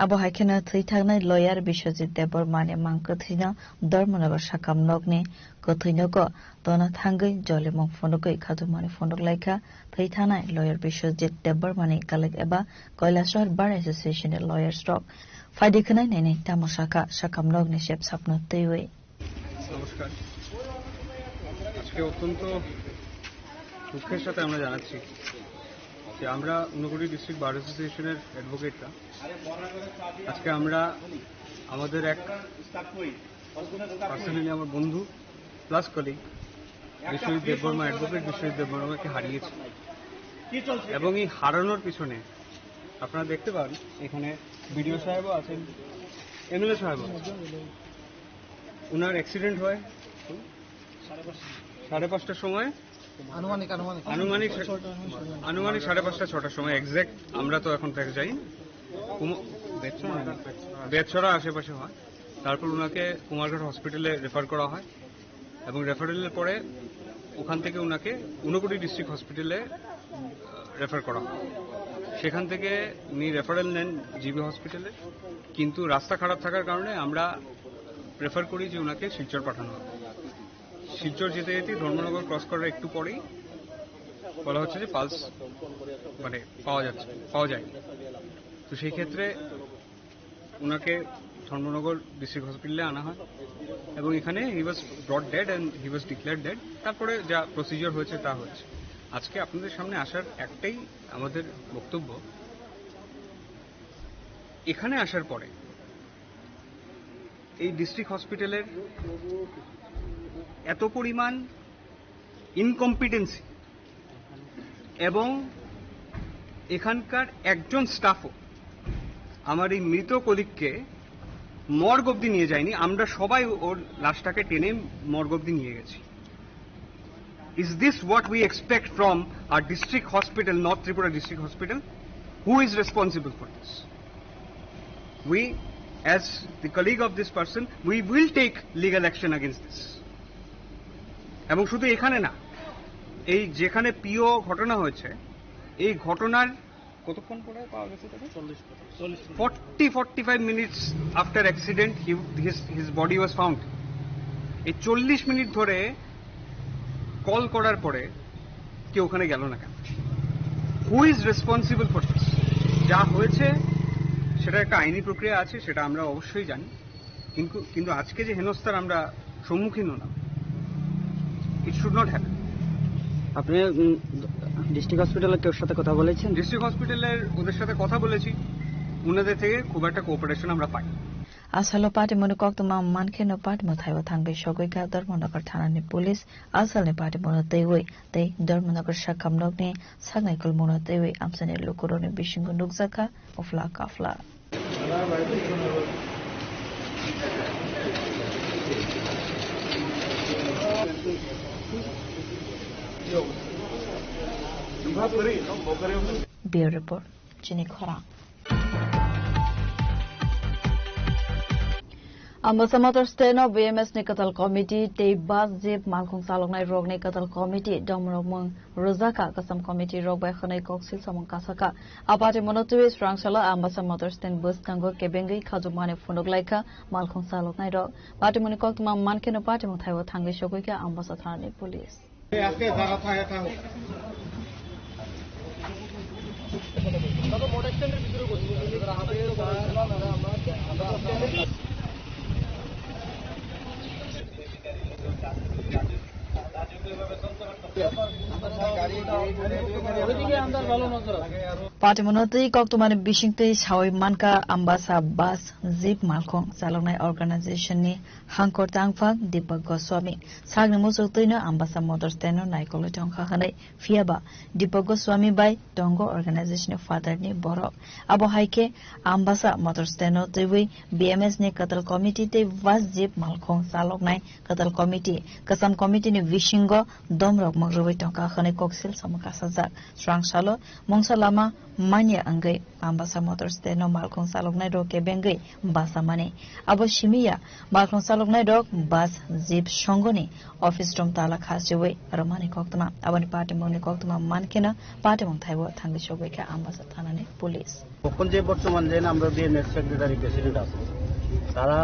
Abo hai kheno thwi thangnai lawyer Biswajit Debbarmani mang kwthwino Dharmanagar sakhamnokni kwthwinogo tona thangwi jolimung phunukgwi khatumani phunuk laikha thwi thangnai lawyer Biswajit Debbarmani colleague eba Koilasohor Bar Association ni lawyers rok. Phaidi khwnai nainai tamo sakha sakhamnokni sep sapno twiwi. নমস্কার। আজকে অত্যন্ত দুঃখের সাথে আমরা জানাচ্ছি যে আমরা ঊনকোটি ডিস্ট্রিক্ট বার অ্যাসোসিয়েশনের অ্যাডভোকেটরা আজকে আমরা আমাদের এক পার্সোনালি আমার বন্ধু প্লাস কলিগ বিশ্বজিৎ দেববর্মা, অ্যাডভোকেট বিশ্বজিৎ দেববর্মাকে হারিয়েছি। এবং এই হারানোর পিছনে আপনারা দেখতে পান এখানে বিডিও সাহেবও আছেন, এমএলএ সাহেবও আছেন। ওনার অ্যাক্সিডেন্ট হয় সাড়ে পাঁচটার সময়, আনুমানিক, আনুমানিক। আনুমানিক সা-, আনুমানিক সাড়ে পাঁচটা, ছটার সময় এক্স্যাক্ট। আমরা তো এখন ফ্যাক্ট জানি না। কুম-, বেতছড়া না? বেতছড়া আশেপাশে হয়। তারপর ওনাকে কুমারঘাট হসপিটালে রেফার করা হয় এবং রেফারেলের পরে ওখান থেকে ওনাকে ঊনকোটি ডিস্ট্রিক্ট হসপিটালে, আহ, রেফার করা হয়। সেখান থেকে উনি রেফারেল নেন জিবি হসপিটালে, কিন্তু রাস্তা খারাপ থাকার কারণে আমরা প্রেফার করি যে ওনাকে শিলচর পাঠানো হবে। শিলচর যেতে যেতে ধর্মনগর ক্রস করার একটু পরেই বলা হচ্ছে যে পালস মানে পাওয়া যাচ্ছে, পাওয়া যায়। তো সেই ক্ষেত্রে ওনাকে ধর্মনগর ডিস্ট্রিক্ট হসপিটালে আনা হয় এবং এখানে he was brought dead and he was declared dead। তারপরে যা প্রসিজার হয়েছে তা হয়েছে। আজকে আপনাদের সামনে আসার একটাই আমাদের বক্তব্য, এখানে আসার পরে এই ডিস্ট্রিক্ট হসপিটালের এত পরিমাণ ইনকম্পিটেন্সি এবং এখানকার একজন স্টাফও আমার এই মৃত কলিগকে মর্গ অবধি নিয়ে যায়নি, আমরা সবাই ওর লাশটাকে টেনে মর্গ অবধি নিয়ে গেছি। Is this what we expect from our district hospital, North Tripura District Hospital? Who is responsible for this? We, as the colleague of this person, we will take legal action against this. এবং শুধু এখানে না, এই যেখানে পিও ঘটনা হয়েছে, এই ঘটনার কতক্ষণ পরে পাওয়া গেছে তাকে? Forty, forty-five minutes after accident, he, his, his body was found. এই চল্লিশ মিনিট ধরে কল করার পরে কেউ ওখানে গেল না কেন? Who is responsible for this? যা হয়েছে, সেটা একটা আইনি প্রক্রিয়া আছে, সেটা আমরা অবশ্যই জানি। কিন্তু, কিন্তু আজকে যে হেনস্থার আমরা সম্মুখীন হলাম, it should not happen. আপনি, উম, ডিস্ট্রিক্ট হসপিটালে কেউর সাথে কথা বলেছেন? ডিস্ট্রিক্ট হসপিটালের ওদের সাথে কথা বলেছি, ওনাদের থেকে খুব একটা কোঅপারেশন আমরা পাই। Asalo party muni koktwma mankhe no party mwthai o thangwi sogwi kha Dharmanagar thana ni police, asal ni party muni twiwi tei Dharmanagar sakham nokni saknai kulmung no twiwi amchaini lukurokni bisingo nukjakha ufla kafla. Bureau report, Chini Khorang. Ambasa Motor Stand o B M S ni kwtal committee tei bus jeep malkhung chaloknai rokni kwtal committee domrokmung rwjakha, kwcham committee rok bai hwnwi koksil samung kasakha. A party mano twiwi swrangsalo Ambasa Motor Stand bwskango kebengwi khajokmani phunuk laikha malkhung chaloknai rok. Party muni koktwma mankheno party mung thaibo thangwi sogwi kha Ambasa thanani police. Party mano twi koktwmani bisingtwi sawi mankha Ambasa bus jeep malkhung chaloknai organization ni hangkor tangphang Deepak Goswami. Sakni muchuk twino Ambasa Motor Stand no naikolwi tongkha hwnwi. Phiyaba Deepak Goswami bai tongo organization ni father ni borok. Abo hai khe Ambasa Motor Stand no twiwi B M S ni kwtal committee tei bus jeep malkhung chaloknai kwtal committee, kwcham committee ni bisingo domrok mwkrwui tongkha hwnwi koksil samung kasajak. Swrangsalo mungsa lama manya wngwi Ambasa Motor Stand no malkhung chaloknai rok kebengwi basa mani. Abo simi ya, malkhung chaloknai rok bus jeep songoni office room tala kha chiwi rwmani koktwma. Aboni party mungni koktwma mankheno party mung thaibo thangwi sogwi kha Ambasa thanani police. এখন যে বর্তমান যে আমরা BMS secretary president আছে, তারা,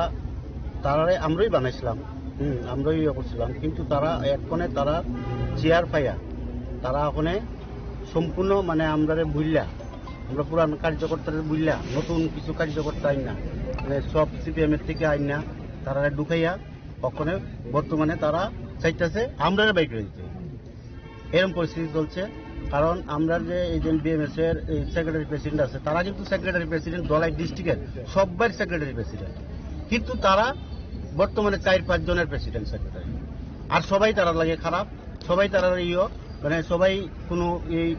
তারারে আমরাই বানাইছিলাম, হুম, আমরাই ইয়ে করছিলাম, কিন্তু তারা এক্ষণে তারা চেয়ার পাইয়া তারা ওখানে সম্পূর্ণ মানে আমরারে বুঝলা, আমরা পুরান কার্যকর্তারে বুঝলা, নতুন কিছু কার্যকর্তা আইন না, মানে সব সিপিএম এর থেকে আইন না, তারা ঢুকাইয়া ওখানে বর্তমানে তারা চাইতেছে আমরারে বাইক করে দিতে। এরকম পরিস্থিতি চলছে। কারণ আমরা যে এই যে বিএমএস এর এই সেক্রেটারি প্রেসিডেন্ট আছে, তারা কিন্তু সেক্রেটারি প্রেসিডেন্ট ধলাই ডিস্ট্রিক্টের সবার সেক্রেটারি প্রেসিডেন্ট, কিন্তু তারা বর্তমানে চার পাঁচ জনের প্রেসিডেন্ট সেক্রেটারি, আর সবাই তারা লাগে খারাপ, সবাই তারা ইয়ে, মানে সবাই কোনো এই,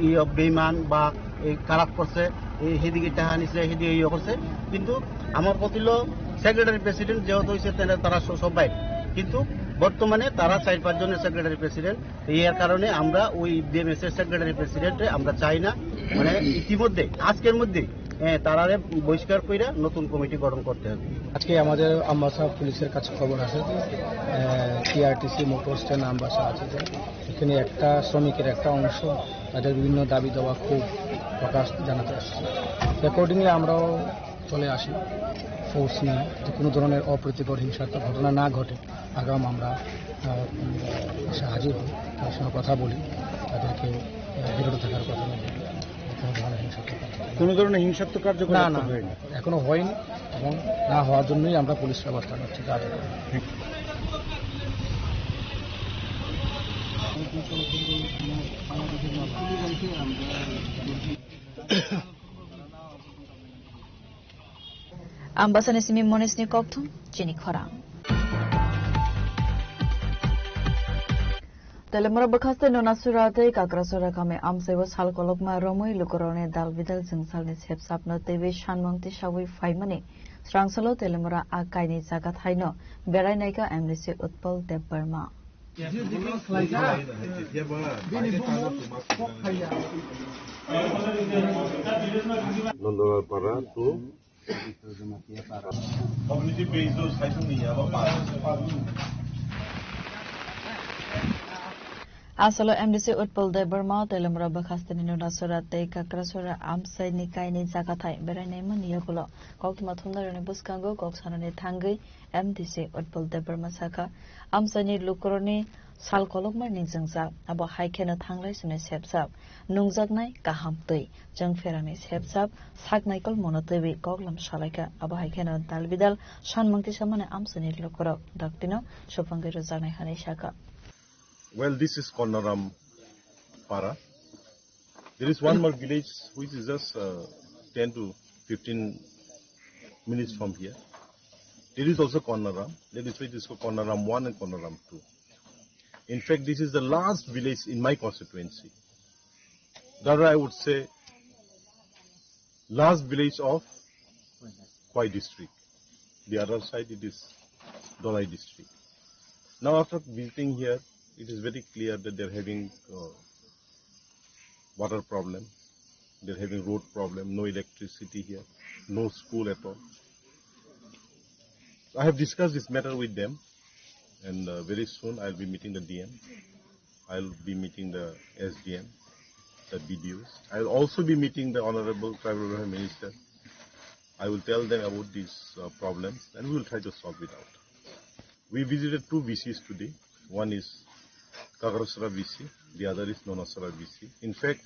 এই বেইমান বা এই খারাপ করছে, এই সেদিকে টাকা নিছে, সেদিকে ইয়ে করছে। কিন্তু আমার প্রতি সেক্রেটারি প্রেসিডেন্ট যেহেতু হয়েছে, তারা, তারা স-, সবাই, কিন্তু বর্তমানে তারা চার পাঁচ জনের সেক্রেটারি প্রেসিডেন্ট। এর কারণে আমরা ওই বিএমএস এর সেক্রেটারি প্রেসিডেন্টে আমরা চাই না, মানে ইতিমধ্যে আজকের মধ্যে, হ্যাঁ, তারারে বহিষ্কার কইরা নতুন কমিটি গঠন করতে হবে। আজকে আমাদের আমবাসা পুলিশের কাছে খবর আছে যে, আহ, টিআরটিসি মোটর স্ট্যান্ড আমবাসা আছে যে, এখানে একটা শ্রমিকের একটা অংশ তাদের বিভিন্ন দাবি দাওয়া খুব প্রকাশ জানাতে আসছে। অ্যাকর্ডিংলি আমরাও চলে আসি ফোর্স নিয়ে, যে কোনো ধরনের অপ্রীতিকর হিংসাত্মক ঘটনা না ঘটে। আগাম আমরা, আহ, উম, এসে হাজির হই, তার সঙ্গে কথা বলি, তাদেরকে, আহ, বিরত থাকার কথা বলি। কোনো ধরনের হিংসাত্মক কার্যকলাপ কোনো ধরনের না, না, হয়নি? এখনো হয়নি এবং না হওয়ার জন্যই আমরা পুলিশ ব্যবস্থা নিচ্ছি। Ambasani simi Monisni kokthum, chini khorang. Telemura bwkhaste Nonasura tei Kakrasura kami amchaibo sal kolokma romwi lukurokni dal bidal jwngsalni sepsapno teiwi sanmung tisawi phaimani srangsalo Telemura a kaini jaga thaino berai naikha M D C Utpal Debbarma. Nondalal Para to Asalo M D C Utpal Debbarma Telemura bwkhasteni Nonasura tei Kakrasura amchaini kaini jaga thai berai naimani yagulo koktwma thumnairokni bwskango kok sanani thangwi M D C Utpal Debbarma sakha, amchaini lukurokni sal kolokmani jwngjal, abo hai kheno thanglai swnwi sepsap, nungjaknai kaham twi, chwng pherangni sepsap, sak naikol mono twiwi koklam salaikha, abo hai kheno dal bidal sanmung tisamani amchaini lukurok daktino supangwi rwjaknai hwnwi sakha. Well, this is Konnaram Para. There is one more village which is just uh, ten to fifteen minutes from here. It is also Konnaram. That is why it is called Konnaram one and Konnaram two. In fact, this is the last village in my constituency. Rather, I would say, last village of Khwai district. The other side, it is Dholai district. Now, after visiting here, it is very clear that they're having uh, water problem, they're having road problem, no electricity here, no school at all. I have discussed this matter with them, and uh, very soon I'll be meeting the D M. I'll be meeting the S D M, the B D Os. I'll also be meeting the Honorable Tribal Welfare Minister. I will tell them about these uh, problems, and we will try to solve it out. We visited two V Cs today. One is Kakrasura V C, the other is Nonasura V C. In fact,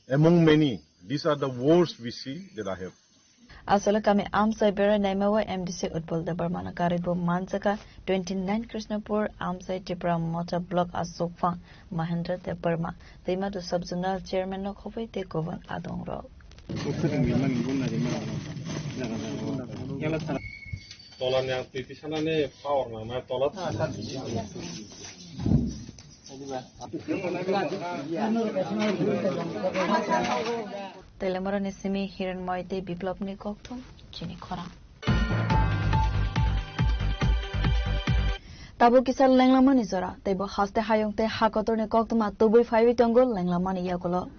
among many, these are the worst V C that I have. Asalo kami amchai berai naima o M D C Utpal Debbarma no karwi bo manjaka twenty nine Krishnapur amchai Tipra Motha Block Asokphang Mahendra Debbarma, Twimadu Sub Zonal Chairman no khobwi tei kubun adong rok. Tola ni ang twi tisanani power nang nai tola. Telemorani simi Hiren Moy tei Biplop ni kokthum chini khorang. Tabuk kisa lenglamani jora, tei bo haste hayung tei ha kotorni koktwma tubui phaiwi tongo lenglamani yagulo.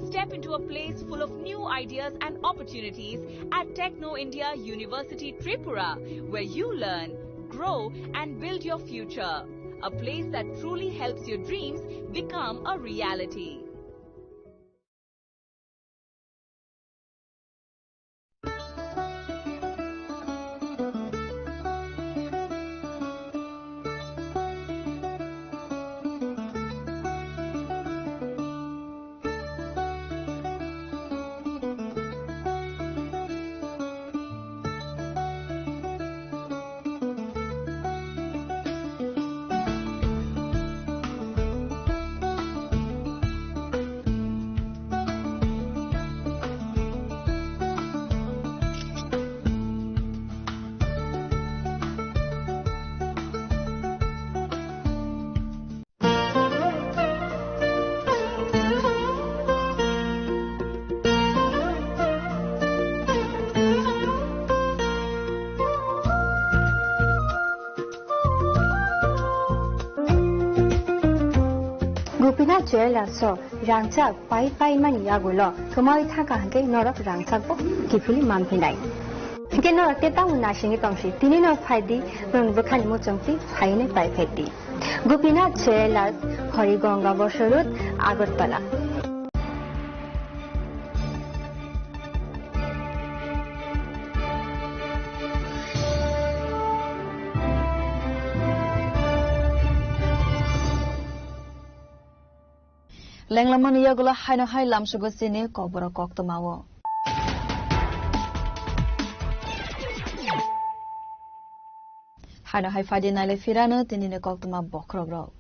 Step into a place full of new ideas and opportunities at Techno India University Tripura, where you learn, grow, and build your future. A place that truly helps your dreams become a reality. Gopinath Jewellers o rangchak pai pai mani yagulo kwmawi thangkha hwnkhe norok rangchak bo kiphilwi manphinai. Hwnkhe norok tei tamo naisingwi tongsi, tini no phaidi, norokni bwkhani muchungtwi phainwi paiphaidi. Gopinath Jewellers, Harigonga Bosor Road, Agartala. Lenglamani yagulo haino hai lamsugo chini kokborok koktwma o. Haino hai phaidi naile phirano tinini koktwma bokhorokrok.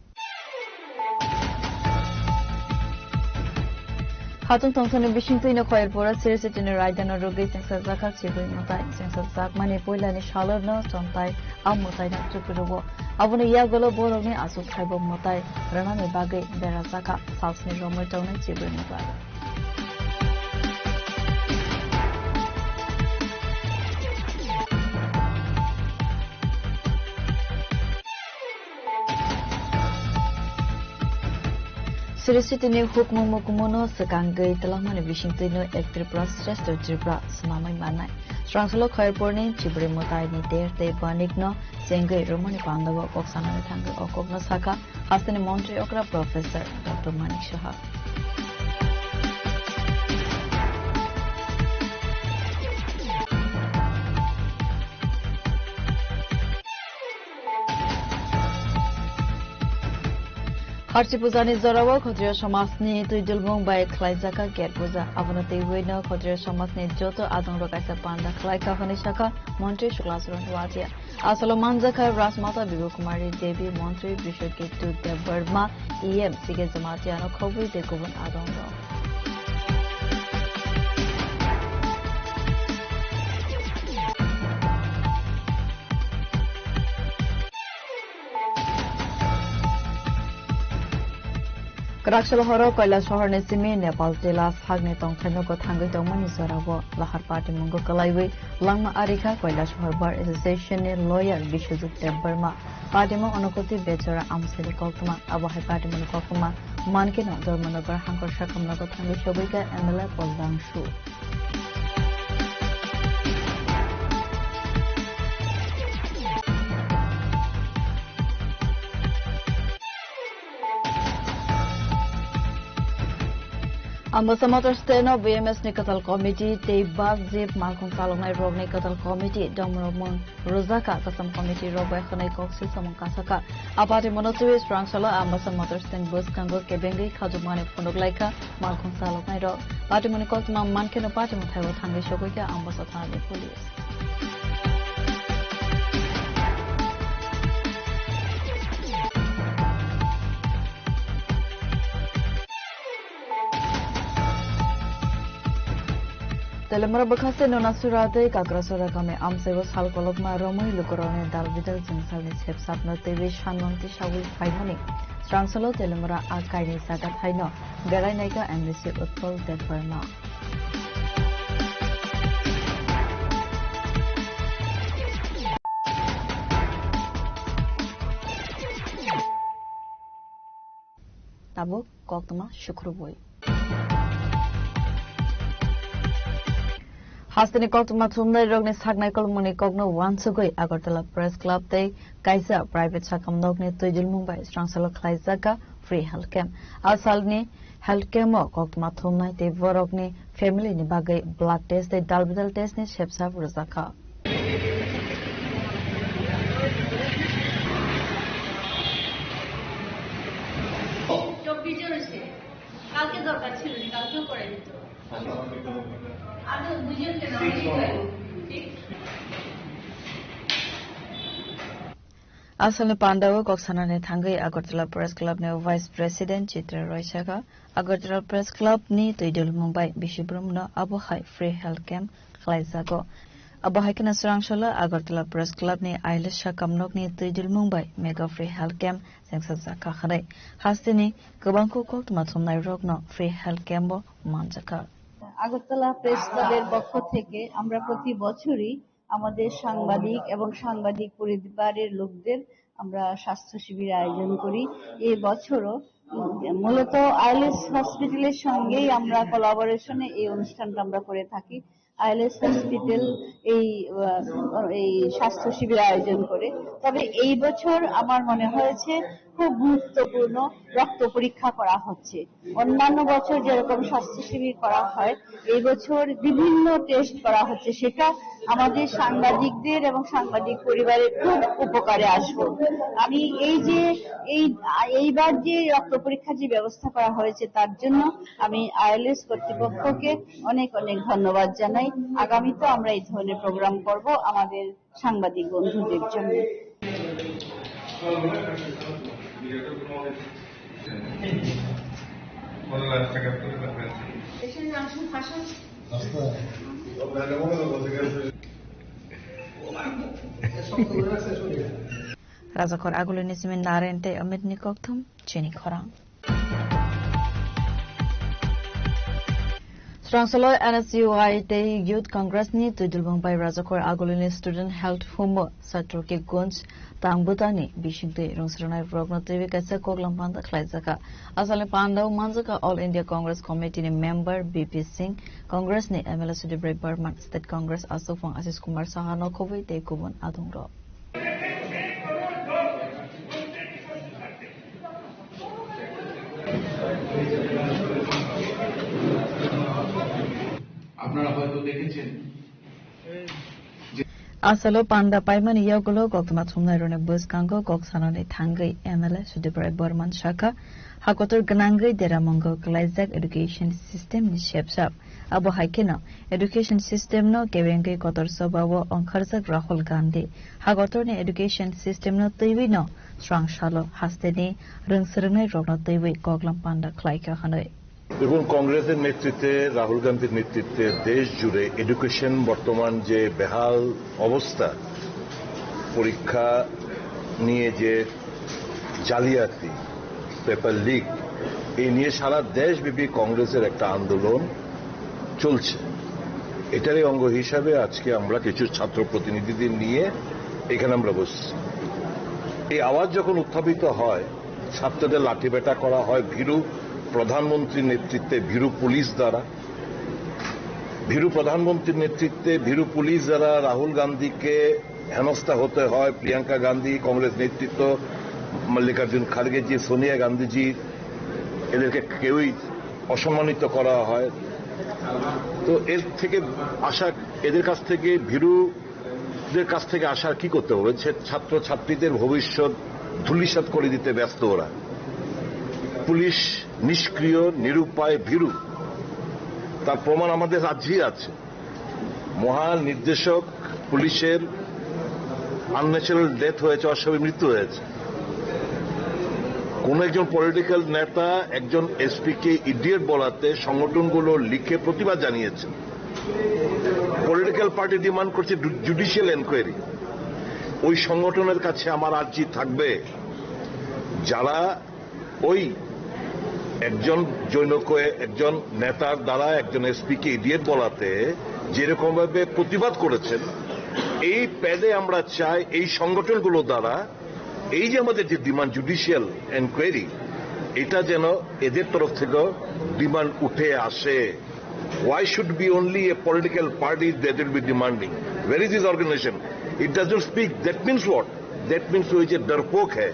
Hatung tongthokni bisingtwino Khoyerpura Sri Sitini raidano rwgwi chengsajakha chibwi mwtai. Chengsajakmani puilani salorno chontai a mwtaino chukurugo. Aboni yagulo borokni aswk thaibo mwtai rwnani bagwi berajakha salsni romwi tongnai chibwi mwtai. Sri Sitini hukmung mukumuno swkangwi twlangmani bisingtwino Ek Tripura Shrestha Tripura swnamwi mannai. Srangsalo Khoyerpurni chibri mwtaini ter tei banikno chengwi romani pandao kok sanani thangwi o kokno sakha hasteni montri okra Professor Doctor Manik Saha. Harchi pujani jorao Khatriya somajni twi dulmung bai khlaijak kha ker puja. Abono twiwi no Khatriya somajni joto adongrok kaisa panda khlai kha hwnwi sakha montri Shukla Charan Noatia. Asalo manjakha Rajmata Bibhu Kumari Devi, Montri Biswaketu Debbarma, E M C K Jamatia no khobwi tei kubun adongrok. Kwrak Sohor, Koilashahar ni simi Nepal tila sakni tongthaino kwthangwi tongmani jorao lahar patimungo kwlaiwi langma arikha Koilashahar Bar Association ni lawyer Biswajit Debbarma. Patimung Anukoti Bechara amchaini koktwma, abo hai patimungni koktwma mankhe no Dharmanagar hangkor sakamnago thangwi sogwikha M L A Paul Dangshu. Ambasa Motor Stand o B M S ni kwtal committee tei bus jeep malkhung chaloknai rokni kwtal committee domrokmung rwjakha, kwcham committee rok bai hwnwi kok silsamung kasakha. A patimungno twiwi swrangsalo Ambasa Motor Stand bwskango kebengwi khajokmani phunuk laikha malkhung chaloknai rok. Patimungni koktwma mankheno patimung thaibo thangwi sogwikha Ambasa thanani police. Telemra bwkhaste Nonasura tei Kakrasura kami amchaibo sal kolokma romwi lukurokni dal bidal jwngsalni sepsapno teiwi sanmung tisawi phaimani. Srangsalo Telemra a kaini jaga thaino berai naikha M D C Utpal Debbarma. Tabuk koktwma sukrubwi. Hasteni koktwma thumnai rokni saknai kolmungni kokno wansugwi Agartala Press Club tei kaisa private sakam nokni twijlmung bai srangsalo khlaijak kha free health camp. A salni health camp o koktwma thumnai tei borokni family ni bagwi blood test tei dalbidal test ni sepsap rwjakha. চব্বিশ জন এসে, কালকে দরকার ছিল না, কালকেও করে দিত। আমি তো বুঝিও কেন, ঠিক। Asalni pandao kok sanani thangwi Agartala Press Club ni Vice President Chitra Roy sakha, Agartala Press Club ni twi dulmung bai bisi brumno abo hai free health camp khlaijago. Abo hai kheno swrangsalo Agartala Press Club ni Ailes sakam nokni twi dulmung bai mega free health camp chengsajak kha hwnwi. Hasteni kwbangkuk koktwma thumnai rokno free health camp o manjakha. Agartala press ক্লাবের পক্ষ থেকে আমরা প্রতি বছরই আমাদের সাংবাদিক এবং সাংবাদিক পরিবারের লোকদের আমরা স্বাস্থ্য শিবির আয়োজন করি। এই বছরও, উম, মূলত আইএলএস হসপিটালের সঙ্গেই আমরা কোলাবোরেশনে এই অনুষ্ঠানটা আমরা করে থাকি। আইএলএস হসপিটাল এই, আহ, এই স্বাস্থ্য শিবির আয়োজন করে। তবে এই বছর আমার মনে হয়েছে খুব গুরুত্বপূর্ণ রক্ত পরীক্ষা করা হচ্ছে। অন্যান্য বছর যেরকম স্বাস্থ্য শিবির করা হয়, এই বছর বিভিন্ন টেস্ট করা হচ্ছে, সেটা আমাদের সাংবাদিকদের এবং সাংবাদিক পরিবারের খুব উপকারে আসবে। আমি এই যে, এই, এইবার যে রক্ত পরীক্ষার যে ব্যবস্থা করা হয়েছে, তার জন্য আমি আইএলএস কর্তৃপক্ষকে অনেক অনেক ধন্যবাদ জানাই। আগামীতে আমরা এই ধরনের প্রোগ্রাম করব আমাদের সাংবাদিক বন্ধুদের জন্য। Rajakhor agulini simi Naren tei Amit ni kokthum chini khorang. Srangsaloi N S U I tei Youth Congress ni twidulbung bai Rajakhor agulini Student Health Home o Satrokik Gunj tang bwtangni bisingtwi rwngsrwnai rokno twiwi kaisa koklam panda khlaijaka. Asalni pandao manjaka All India Congress Committee ni member B P Singh, Congress ni M L A Sudip Rai Barman, State Congress aswkphang Ashish Kumar Saha no khobwi tei kubun adungrok. আপনারা হয়তো দেখেছেন Asalo panda paimani yagulo koktwma thumnairokni bwskango kok sanani thangwi M L A Sudip Rai Barman sakha, hakotor gwnangwi deramungo kwlaijak education system ni sepsap. Abo hai kheno education system no kebengwi kotor sobao ongkharjak Rahul Gandhi. Hakotorni education system no twiwi no srang salo hasteni rwngsrwngnai rokno twiwi koklam panda khlaikha hwnwi. দেখুন, কংগ্রেসের নেতৃত্বে, রাহুল গান্ধীর নেতৃত্বে দেশ জুড়ে এডুকেশন বর্তমান যে বেহাল অবস্থা, পরীক্ষা নিয়ে যে জালিয়াতি, পেপার লিক, এই নিয়ে সারা দেশব্যাপী কংগ্রেসের একটা আন্দোলন চলছে। এটারই অঙ্গ হিসাবে আজকে আমরা কিছু ছাত্র প্রতিনিধিদের নিয়ে এখানে আমরা বসছি। এই আওয়াজ যখন উত্থাপিত হয়, ছাত্রদের লাঠিপেটা করা হয় ভীরু প্রধানমন্ত্রীর নেতৃত্বে, ভীরু পুলিশ দ্বারা। ভীরু প্রধানমন্ত্রীর নেতৃত্বে ভীরু পুলিশ দ্বারা রাহুল গান্ধীকে হেনস্থা হতে হয়, প্রিয়াঙ্কা গান্ধী, কংগ্রেস নেতৃত্ব, মল্লিকার্জুন খার্গেজি, সোনিয়া গান্ধীজি, এদেরকে কেউই অসম্মানিত করা হয়। তো এর থেকে আশা, এদের কাছ থেকে ভীরু দের কাছ থেকে আশা কি করতে হবে? সে ছাত্র ছাত্রীদের ভবিষ্যৎ ধূলিসাৎ করে দিতে ব্যস্ত ওরা। পুলিশ নিষ্ক্রিয়, নিরুপায়, ভীরু। তার প্রমাণ আমাদের রাজ্যেই আছে। মহান নির্দেশক পুলিশের আনন্যাচারাল ডেথ হয়েছে, অস্বাভাবিক মৃত্যু হয়েছে। কোন একজন পলিটিক্যাল নেতা একজন এসপি কে ইডিয়েট বলাতে সংগঠনগুলো লিখে প্রতিবাদ জানিয়েছে। পলিটিক্যাল পার্টি ডিমান্ড করছে জুডিশিয়াল এনকোয়ারি। ওই সংগঠনের কাছে আমার আর্জি থাকবে, যারা ওই একজন জনৈক একজন নেতার দ্বারা একজন এসপি কে ইডিয়েট বলাতে যেরকম ভাবে প্রতিবাদ করেছেন, এই প্যাডে আমরা চাই এই সংগঠনগুলো দ্বারা এই যে আমাদের যে ডিমান্ড জুডিশিয়াল এনকোয়ারি, এটা যেন এদের তরফ থেকে ডিমান্ড উঠে আসে। Why should be only a political party that will be demanding? Where is this organization? It does not speak. That means what? That means वो ये डरपोक है।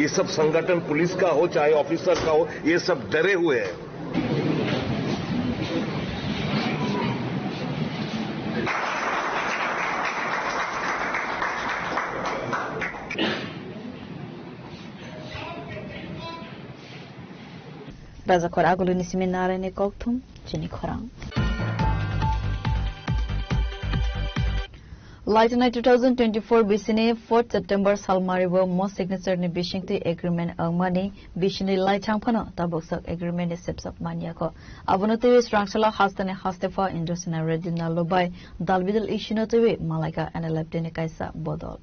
ये सब संगठन पुलिस का हो चाहे ऑफिसर का हो, ये सब डरे हुए हैं। Rajakhor agulini simi Naraini kokthum chini khorang. Laitanai two thousand twenty-four bisini fourth September salmaribo mo signature ni bisingtwi agreement wngmani bisini laithang phano tabuksak agreement ni sepsap manyakho. Abono twiwi srangsalo hasteni haste pha Indrasena Reddy Nallo bai dalbidal issue no twiwi malaika N L F T ni kaisa bodol.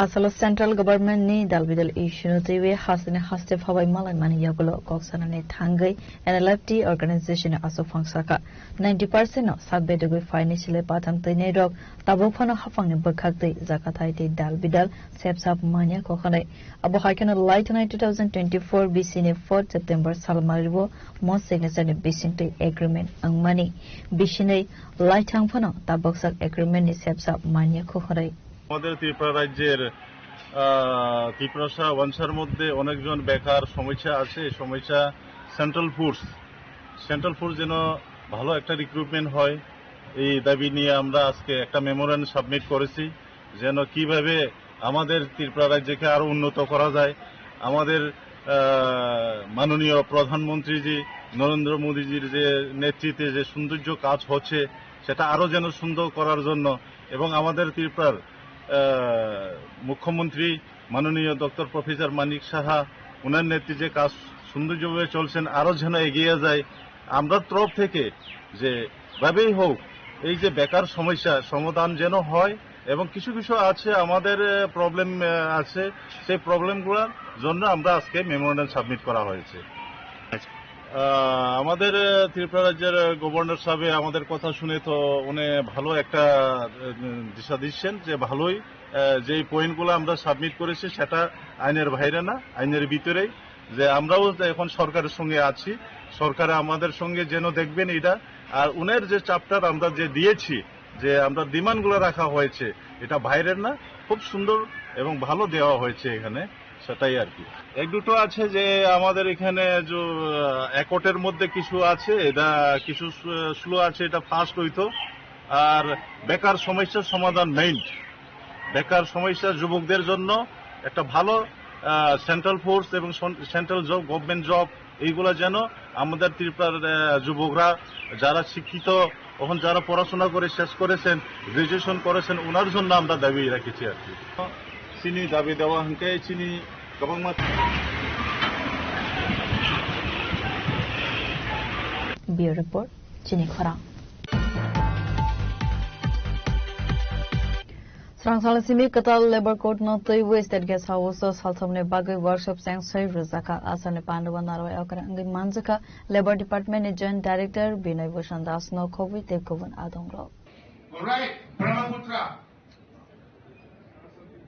Asalo central government ni dalbidal issue no twiwi hasteni haste phabai malai mani yagulo kok sanani thangwi N L F T organization ni aswk phang sakha ninety percent no sak bedogwi phaini sile patham twinai rok tabuk phano haphangni bwkhak twi jakathai tei dalbidal sepsap manya kok hwnwi. Abo hai kheno laitanai two thousand twenty-four bisini fourth September salmaribo mo signature ni bisingtwi agreement wngmani bisinwi laithang phano tabuksak agreement ni sepsap manya khukhwrwi. আমাদের ত্রিপুরা রাজ্যের, আহ, তিপ্রাসা ওয়ানসার মধ্যে অনেকজন বেকার সমস্যা আছে, এই সমস্যা সেন্ট্রাল ফোর্স, সেন্ট্রাল ফোর্স যেন ভালো একটা রিক্রুটমেন্ট হয়, এই দাবি নিয়ে আমরা আজকে একটা মেমোরেন্ডাম সাবমিট করেছি। যেন কিভাবে আমাদের ত্রিপুরা রাজ্যকে আরো উন্নত করা যায়, আমাদের, আহ, মাননীয় প্রধানমন্ত্রীজি নরেন্দ্র মোদীজির যে নেতৃত্বে যে সৌন্দর্য কাজ হচ্ছে, সেটা আরো যেন সুন্দর করার জন্য এবং আমাদের ত্রিপুরার আহ, মুখ্যমন্ত্রী মাননীয় ডক্টর প্রফেসর মানিক সাহা, ওনার নেতৃত্বে কাজ সুন্দরভাবে চলছেন, আরও যেন এগিয়ে যায়। আমরা তরফ থেকে যেভাবেই হোক, এই যে বেকার সমস্যা সমাধান যেন হয়, এবং কিছু কিছু আছে আমাদের, আহ, প্রবলেম, আহ, আছে, সেই প্রবলেমগুলোর জন্য আমরা আজকে মেমোরেন্ডাম সাবমিট করা হয়েছে। আহ, আমাদের, আহ, ত্রিপুরা রাজ্যের, আহ, গভর্নর সাহেব আমাদের কথা শুনে তো উনি ভালো একটা, আহ, দিশা দিচ্ছেন যে ভালোই, আহ, যেই পয়েন্টগুলো আমরা সাবমিট করেছি সেটা আইনের বাইরে না, আইনের ভিতরেই, যে আমরাও তো এখন সরকারের সঙ্গে আছি, সরকার আমাদের সঙ্গে যেন দেখবেন এটা। আর উনার যে চ্যাপ্টার আমরা যে দিয়েছি, যে আমরা ডিমান্ডগুলো রাখা হয়েছে, এটা বাইরের না, খুব সুন্দর এবং ভালো দেওয়া হয়েছে এখানে, সেটাই আর কি। এক দুটো আছে যে আমাদের এখানে যে, আহ, অ্যাকর্ডের মধ্যে কিছু আছে, এটা কিছু স্লো আছে, এটা ফাস্ট হইতো। আর বেকার সমস্যার সমাধান মেইন, বেকার সমস্যা যুবকদের জন্য একটা ভালো, আহ, সেন্ট্রাল ফোর্স এবং সন-, সেন্ট্রাল জব, গভর্নমেন্ট জব, এইগুলা যেন আমাদের ত্রিপুরার, আহ, যুবকরা যারা শিক্ষিত, এখন যারা পড়াশোনা করে শেষ করেছেন, গ্র্যাজুয়েশন করেছেন, ওনার জন্য আমরা দাবি রেখেছি আর কি। Chini dabi dawa hwnkhe chini kwbangma. Bureau Report, chini khorang. Srangsalni simi kwtal Labour Code no twiwi State Guest House o salthomni bagwi workshop chengsoi rwjakha. Asani pandwa narwai okra wngwi manjakha Labour Department ni Joint Director Binoy Bhushan Das no khobwi tei kubun adongrok. All right, Brahmaputra.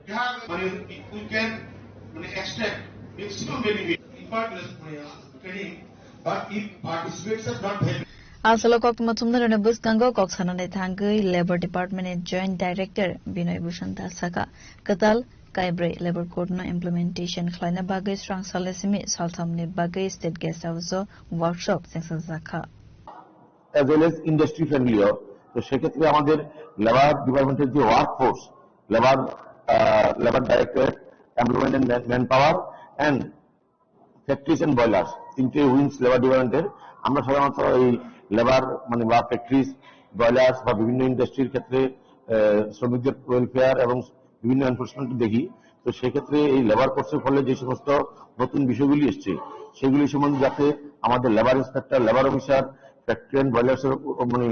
Bihar, mane, we can, mane, extract maximum benefit. Impart less, mane, training, but if participants are not happy. Asalo koktwma thumnarokni bwskango kok sanani thangwi Labour Department ni Joint Director Binoy Bhushan Das sakha, kwtal kaibrwi Labour Code no implementation khlaina bagwi srangsalni simi salthamni bagwi State Guest House o workshop chengsajakha. As well as industry friendly ও। তো সেক্ষেত্রে আমাদের labour ডিপার্টমেন্টের যে workforce, labour, uh, labour directorate, employment and man, man power and factories and boilers, তিনটে wings labour ডিপার্টমেন্টের। আমরা সাধারণত এই লেবার, মানে, বা ফ্যাক্টরিজ, বয়লার্স বা বিভিন্ন ইন্ডাস্ট্রির ক্ষেত্রে, আহ, শ্রমিকদের ওয়েলফেয়ার এবং বিভিন্ন এনফোর্সমেন্ট দেখি। তো সেক্ষেত্রে এই লেবার কোডসের ফলে যে সমস্ত নতুন বিষয়গুলি এসছে, সেগুলি সম্বন্ধে যাতে আমাদের labour inspector, labour officer, factory and বয়লার্সের, মানে,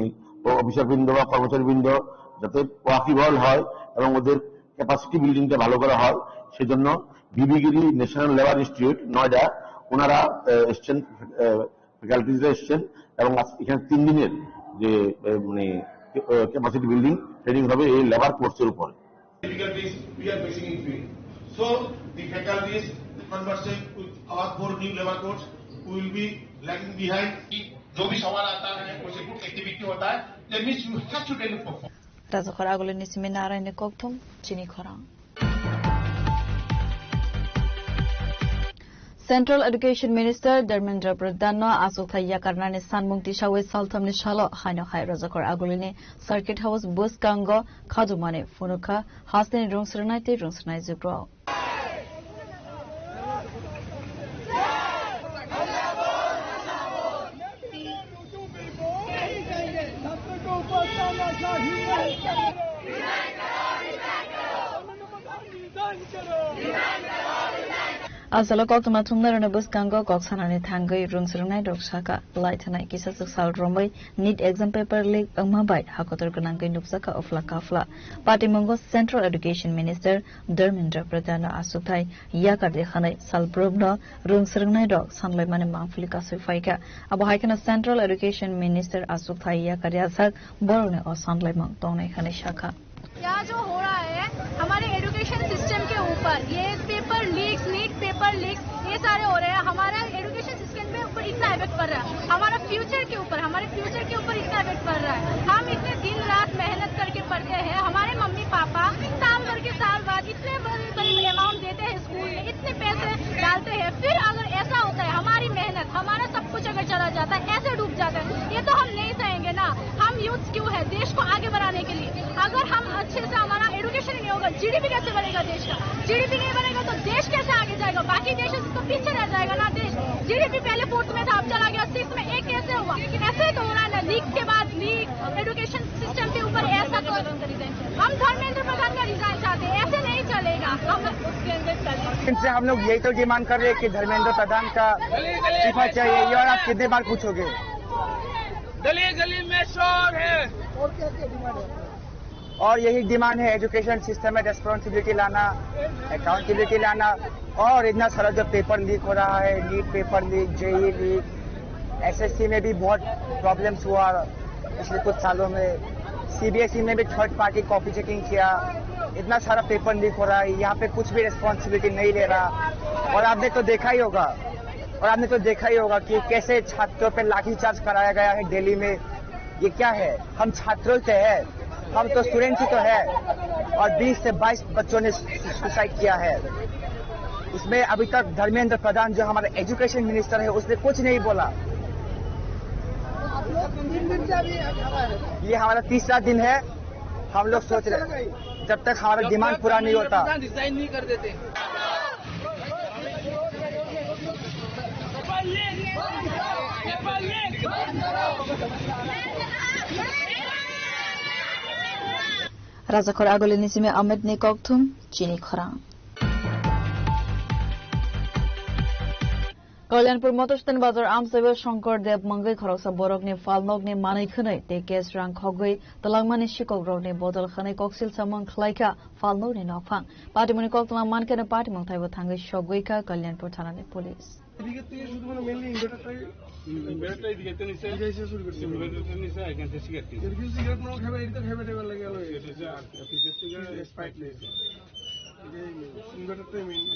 অফিসার বৃন্দ বা কর্মচারী বৃন্দ যাতে ওয়াকিবহাল হয় এবং ওদের ক্যাপাসিটি বিল্ডিংটা ভালো করা হয়, সেজন্য বিবিগিরি ন্যাশনাল লেবার ইনস্টিটিউট নয়ডা, ওনারা, আহ, এসছেন, আহ, ফ্যাকাল্টিজরা এসছেন এবং আজ এখানে তিন দিনের যে, আহ, মানে, আহ, ক্যাপাসিটি বিল্ডিং ট্রেনিং হবে এই লেবার কোর্সের উপর। Difficulties we are facing in field. So the faculties, the conversation with our four new labor codes, we will be lagging behind. जो भी सवाल आता है, उसे कुछ एक्टिविटी होता है, then means you have to tell it perform. Rajakhor agulini simi naraini kokthum chini khorang. Central Education Minister Dharmendra Pradhan no achukthai yakarnani sanmung tisawi salthamni salo haino hai Rajakhor agulini Circuit House bwskango khajumani phunukha hasteni rungsrwnai tei rungsrwnai jugrok. Asalo koktwma thumnairokni bwskango kok sanani thangwi rungsrwngnai rok sakha, lai thanai kisa swk sal romwi NEET exam paper leak wngma bai hakotor gwnangwi nukjakha uphla kaphla. Patimungo Central Education Minister Dharmendra Pradhan no achukthai yakar di hwnwi sal brumno rungsrwngnai rok sanlaimani mangpili kasui phaikha. Abo hai kheno Central Education Minister achukthai yakar yasak borokni o sanlaimung tongnai hwnwi sakha. क्या जो हो रहा है हमारे education system के ऊपर, ये paper leaks, NEET paper leaks, ये सारे हो रहे हैं, हमारा एजुकेशन सिस्टम के ऊपर इतना इफेक्ट पड़ रहा है, हमारा फ्यूचर के ऊपर, हमारे फ्यूचर के ऊपर इतना इफेक्ट पड़ रहा है। हम इतने दिन रात मेहनत करके पढ़ते हैं, हमारे मम्मी पापा साल भर के साल बाद इतने बड़े बड़े अमाउंट देते हैं स्कूल में, इतने पैसे डालते हैं, फिर अगर ऐसा होता है, हमारी मेहनत, हमारा सब कुछ अगर चला जाता है, ऐसे डूब जाता है, ये तो हम नहीं सहेंगे ना। हम यूथ क्यों है देश को आगे बढ़ाने के लिए? अगर हम अच्छे से, हमारा एजुकेशन नहीं होगा, जीडीपी कैसे बढ़ेगा देश का? जीडीपी नहीं बढ़ेगा तो देश कैसे आगे जाएगा? बाकी देशों से तो पीछे रह जाएगा ना देश। जीडीपी पहले फोर्थ में था, अब चला गया सिक्स में, ये कैसे हुआ? ऐसे तो हो रहा है ना। लीक के बाद लीक, एजुकेशन सिस्टम के ऊपर ऐसा तो हम धर्मेंद्र प्रधान का रिजाइन चाहते हैं, ऐसे नहीं चलेगा। हम उसके अंदर चले। इनसे हम लोग यही तो डिमांड कर रहे हैं कि धर्मेंद्र प्रधान का इस्तीफा चाहिए, ये और आप कितने बार पूछोगे? गली गली में शोर है। और यही डिमांड है, एजुकेशन सिस्टम में रिस्पॉन्सिबिलिटी लाना, अकाउंटेबिलिटी लाना। और इतना सारा जो पेपर लीक हो रहा है, NEET paper leak, JE leak, SSC में भी बहुत प्रॉब्लम्स हुआ पिछले कुछ सालों में। सीबीएसई में भी थर्ड पार्टी कॉपी चेकिंग किया। इतना सारा पेपर लीक हो रहा है, यहाँ पे कुछ भी रिस्पॉन्सिबिलिटी नहीं ले रहा। और आपने तो देखा ही होगा, और आपने तो देखा ही होगा कि कैसे छात्रों पे लाठीचार्ज कराया गया है दिल्ली में। ये क्या है? हम छात्रों से है, हम तो स्टूडेंट ही तो है। और बीस से बाईस बच्चों ने सुसाइड किया है। इसमें अभी तक धर्मेंद्र प्रधान, जो हमारा एजुकेशन मिनिस्टर है, उसने कुछ नहीं बोला। ये हमारा तीसरा दिन है। हम लोग सोच रहे हैं, जब तक हमारा डिमांड पूरा नहीं होता। रिजाइन नहीं कर देते। Rajakhor Agulini simi Ahmed ni kokthum chini khorang. Kalyanpur Motorstan Bazar amsaibo Shankar Deb mangwi khoroksa borokni phalnokni manwi khwnwi tei cash rang khogwi twlangmani sikokrokni bodol khwnwi koksil samung khlaikha phalnokni nokphang. Patimungni koktwma mankhe patimung thaibo thangwi sogwi kha Kalyanpur thanani police. এদিকে থেকে শুধু মানে মেইনলি ইনভার্টারটাই ইনভার্টারটা এদিকে তো নিচে। এদিকে এসে শুরু করছে। ইনভার্টারটা নিচে, এখান থেকে সিগারেট কিনছে। এদিকে সিগারেট না খাবে, এদিকে খাবে, খাবে লাগে গেল। এটা হচ্ছে আর পিছের থেকে স্প্রাইট নিয়েছে। এটাই মেইন। ইনভার্টারটাই main.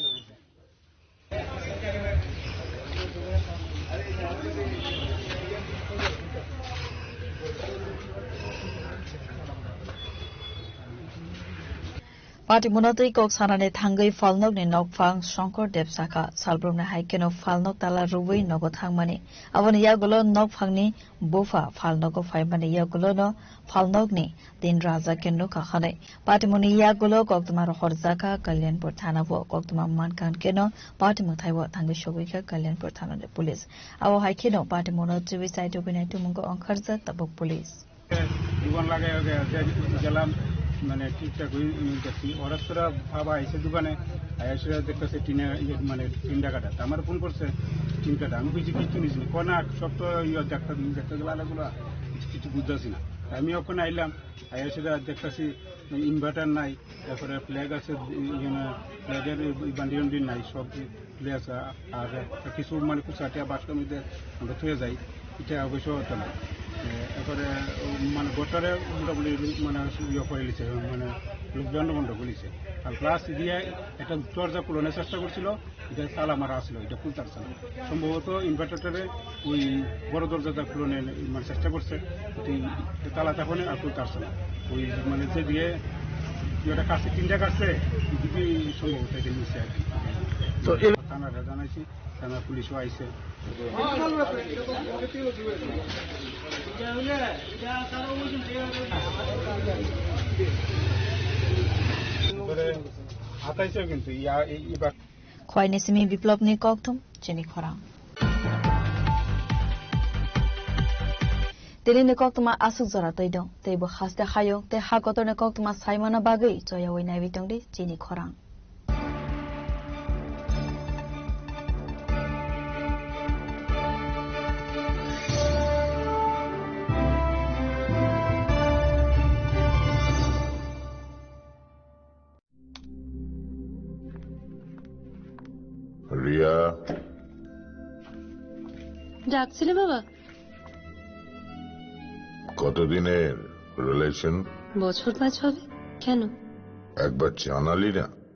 Patimungno twi kok sanani thangwi phalnokni nokphang Shankar Deb sakha, salbrumni hai kheno phalnok tala rwui nogo thangmani. Aboni yagulo nokphangni bupha phalnogo phaimani yagulono phalnokni tin raja khe nukha hwnwi. Patimungni yagulo koktwma rohorjakha Kalyanpur thanao. Koktwma mankha kheno patimung thaibo thangwi sogwikha Kalyanpur thanani police. Abo hai kheno patimungno twiwi saichugwi nai tongmungo ongkharjak tabuk police. দোকান লাগাই গেলাম, মানে ঠিকঠাক হয়ে গেছি। হঠাৎ করে বাবা আইসে দোকানে, আইসে দেখতেছে টিনে, ইয়ে, মানে টিন ডাকাটা। তা আমার ফোন করছে, টিন কাটা। আমি কইছি, "কিচ্ছু নিস নি।" কয়, "না, সব তো ইয়ে দেখতে, দেখতে গেলে আলাগুলো কিছু, কিছু বুঝতেছি না।" তা আমি ওখানে আইলাম, আইসে দেখতেছি ইনভার্টার নাই, তারপরে ফ্ল্যাগ আছে, ইয়ে, ফ্ল্যাগের বান্ডিল নাই, সব তুলে আছে। আর একটা কিছু মানে খুচরা টিয়া বাক্সর মধ্যে আমরা থুয়ে যাই, এটা অবশ্য হতো না। এ, এরপরে, ও, মানে, গোটারে মোটামুটি মানে ইয়ে করে নিছে, মানে, লোকজন বন্ধ করে নিছে। আর প্লাস দিয়ে একটা দরজা খুলানোর চেষ্টা করছিল, এটা তালা মারা আসলো, এটা খুলতে পারছে না। সম্ভবত ইনভার্টারটারে ওই বড় দরজাটা খুলানোর মানে চেষ্টা করছে, ওই তালা তখন আর খুলতে পারছে না। ওই মানে যে দিয়ে একটা কাছে তিনটা কাছে, দুটোই সম্ভবত এটা নিচ্ছে আর কি। তো এই থানারে জানাইছি, থানা পুলিশও আইছে। হাতাইছে কিন্তু ইয়া, এই, এবার Khwaini simi Biplopni kokthum chini khorang. Tinini koktwma aswk jora twi dong, teibo haste hayung tei ha kotorni koktwma saimano bagwi choyawi naiwi tongdi chini khorang. Riya. ডাকছিলে বাবা? কতদিনের রিলেশন? বছর পাঁচ হবে। কেন? একবার জানালি না।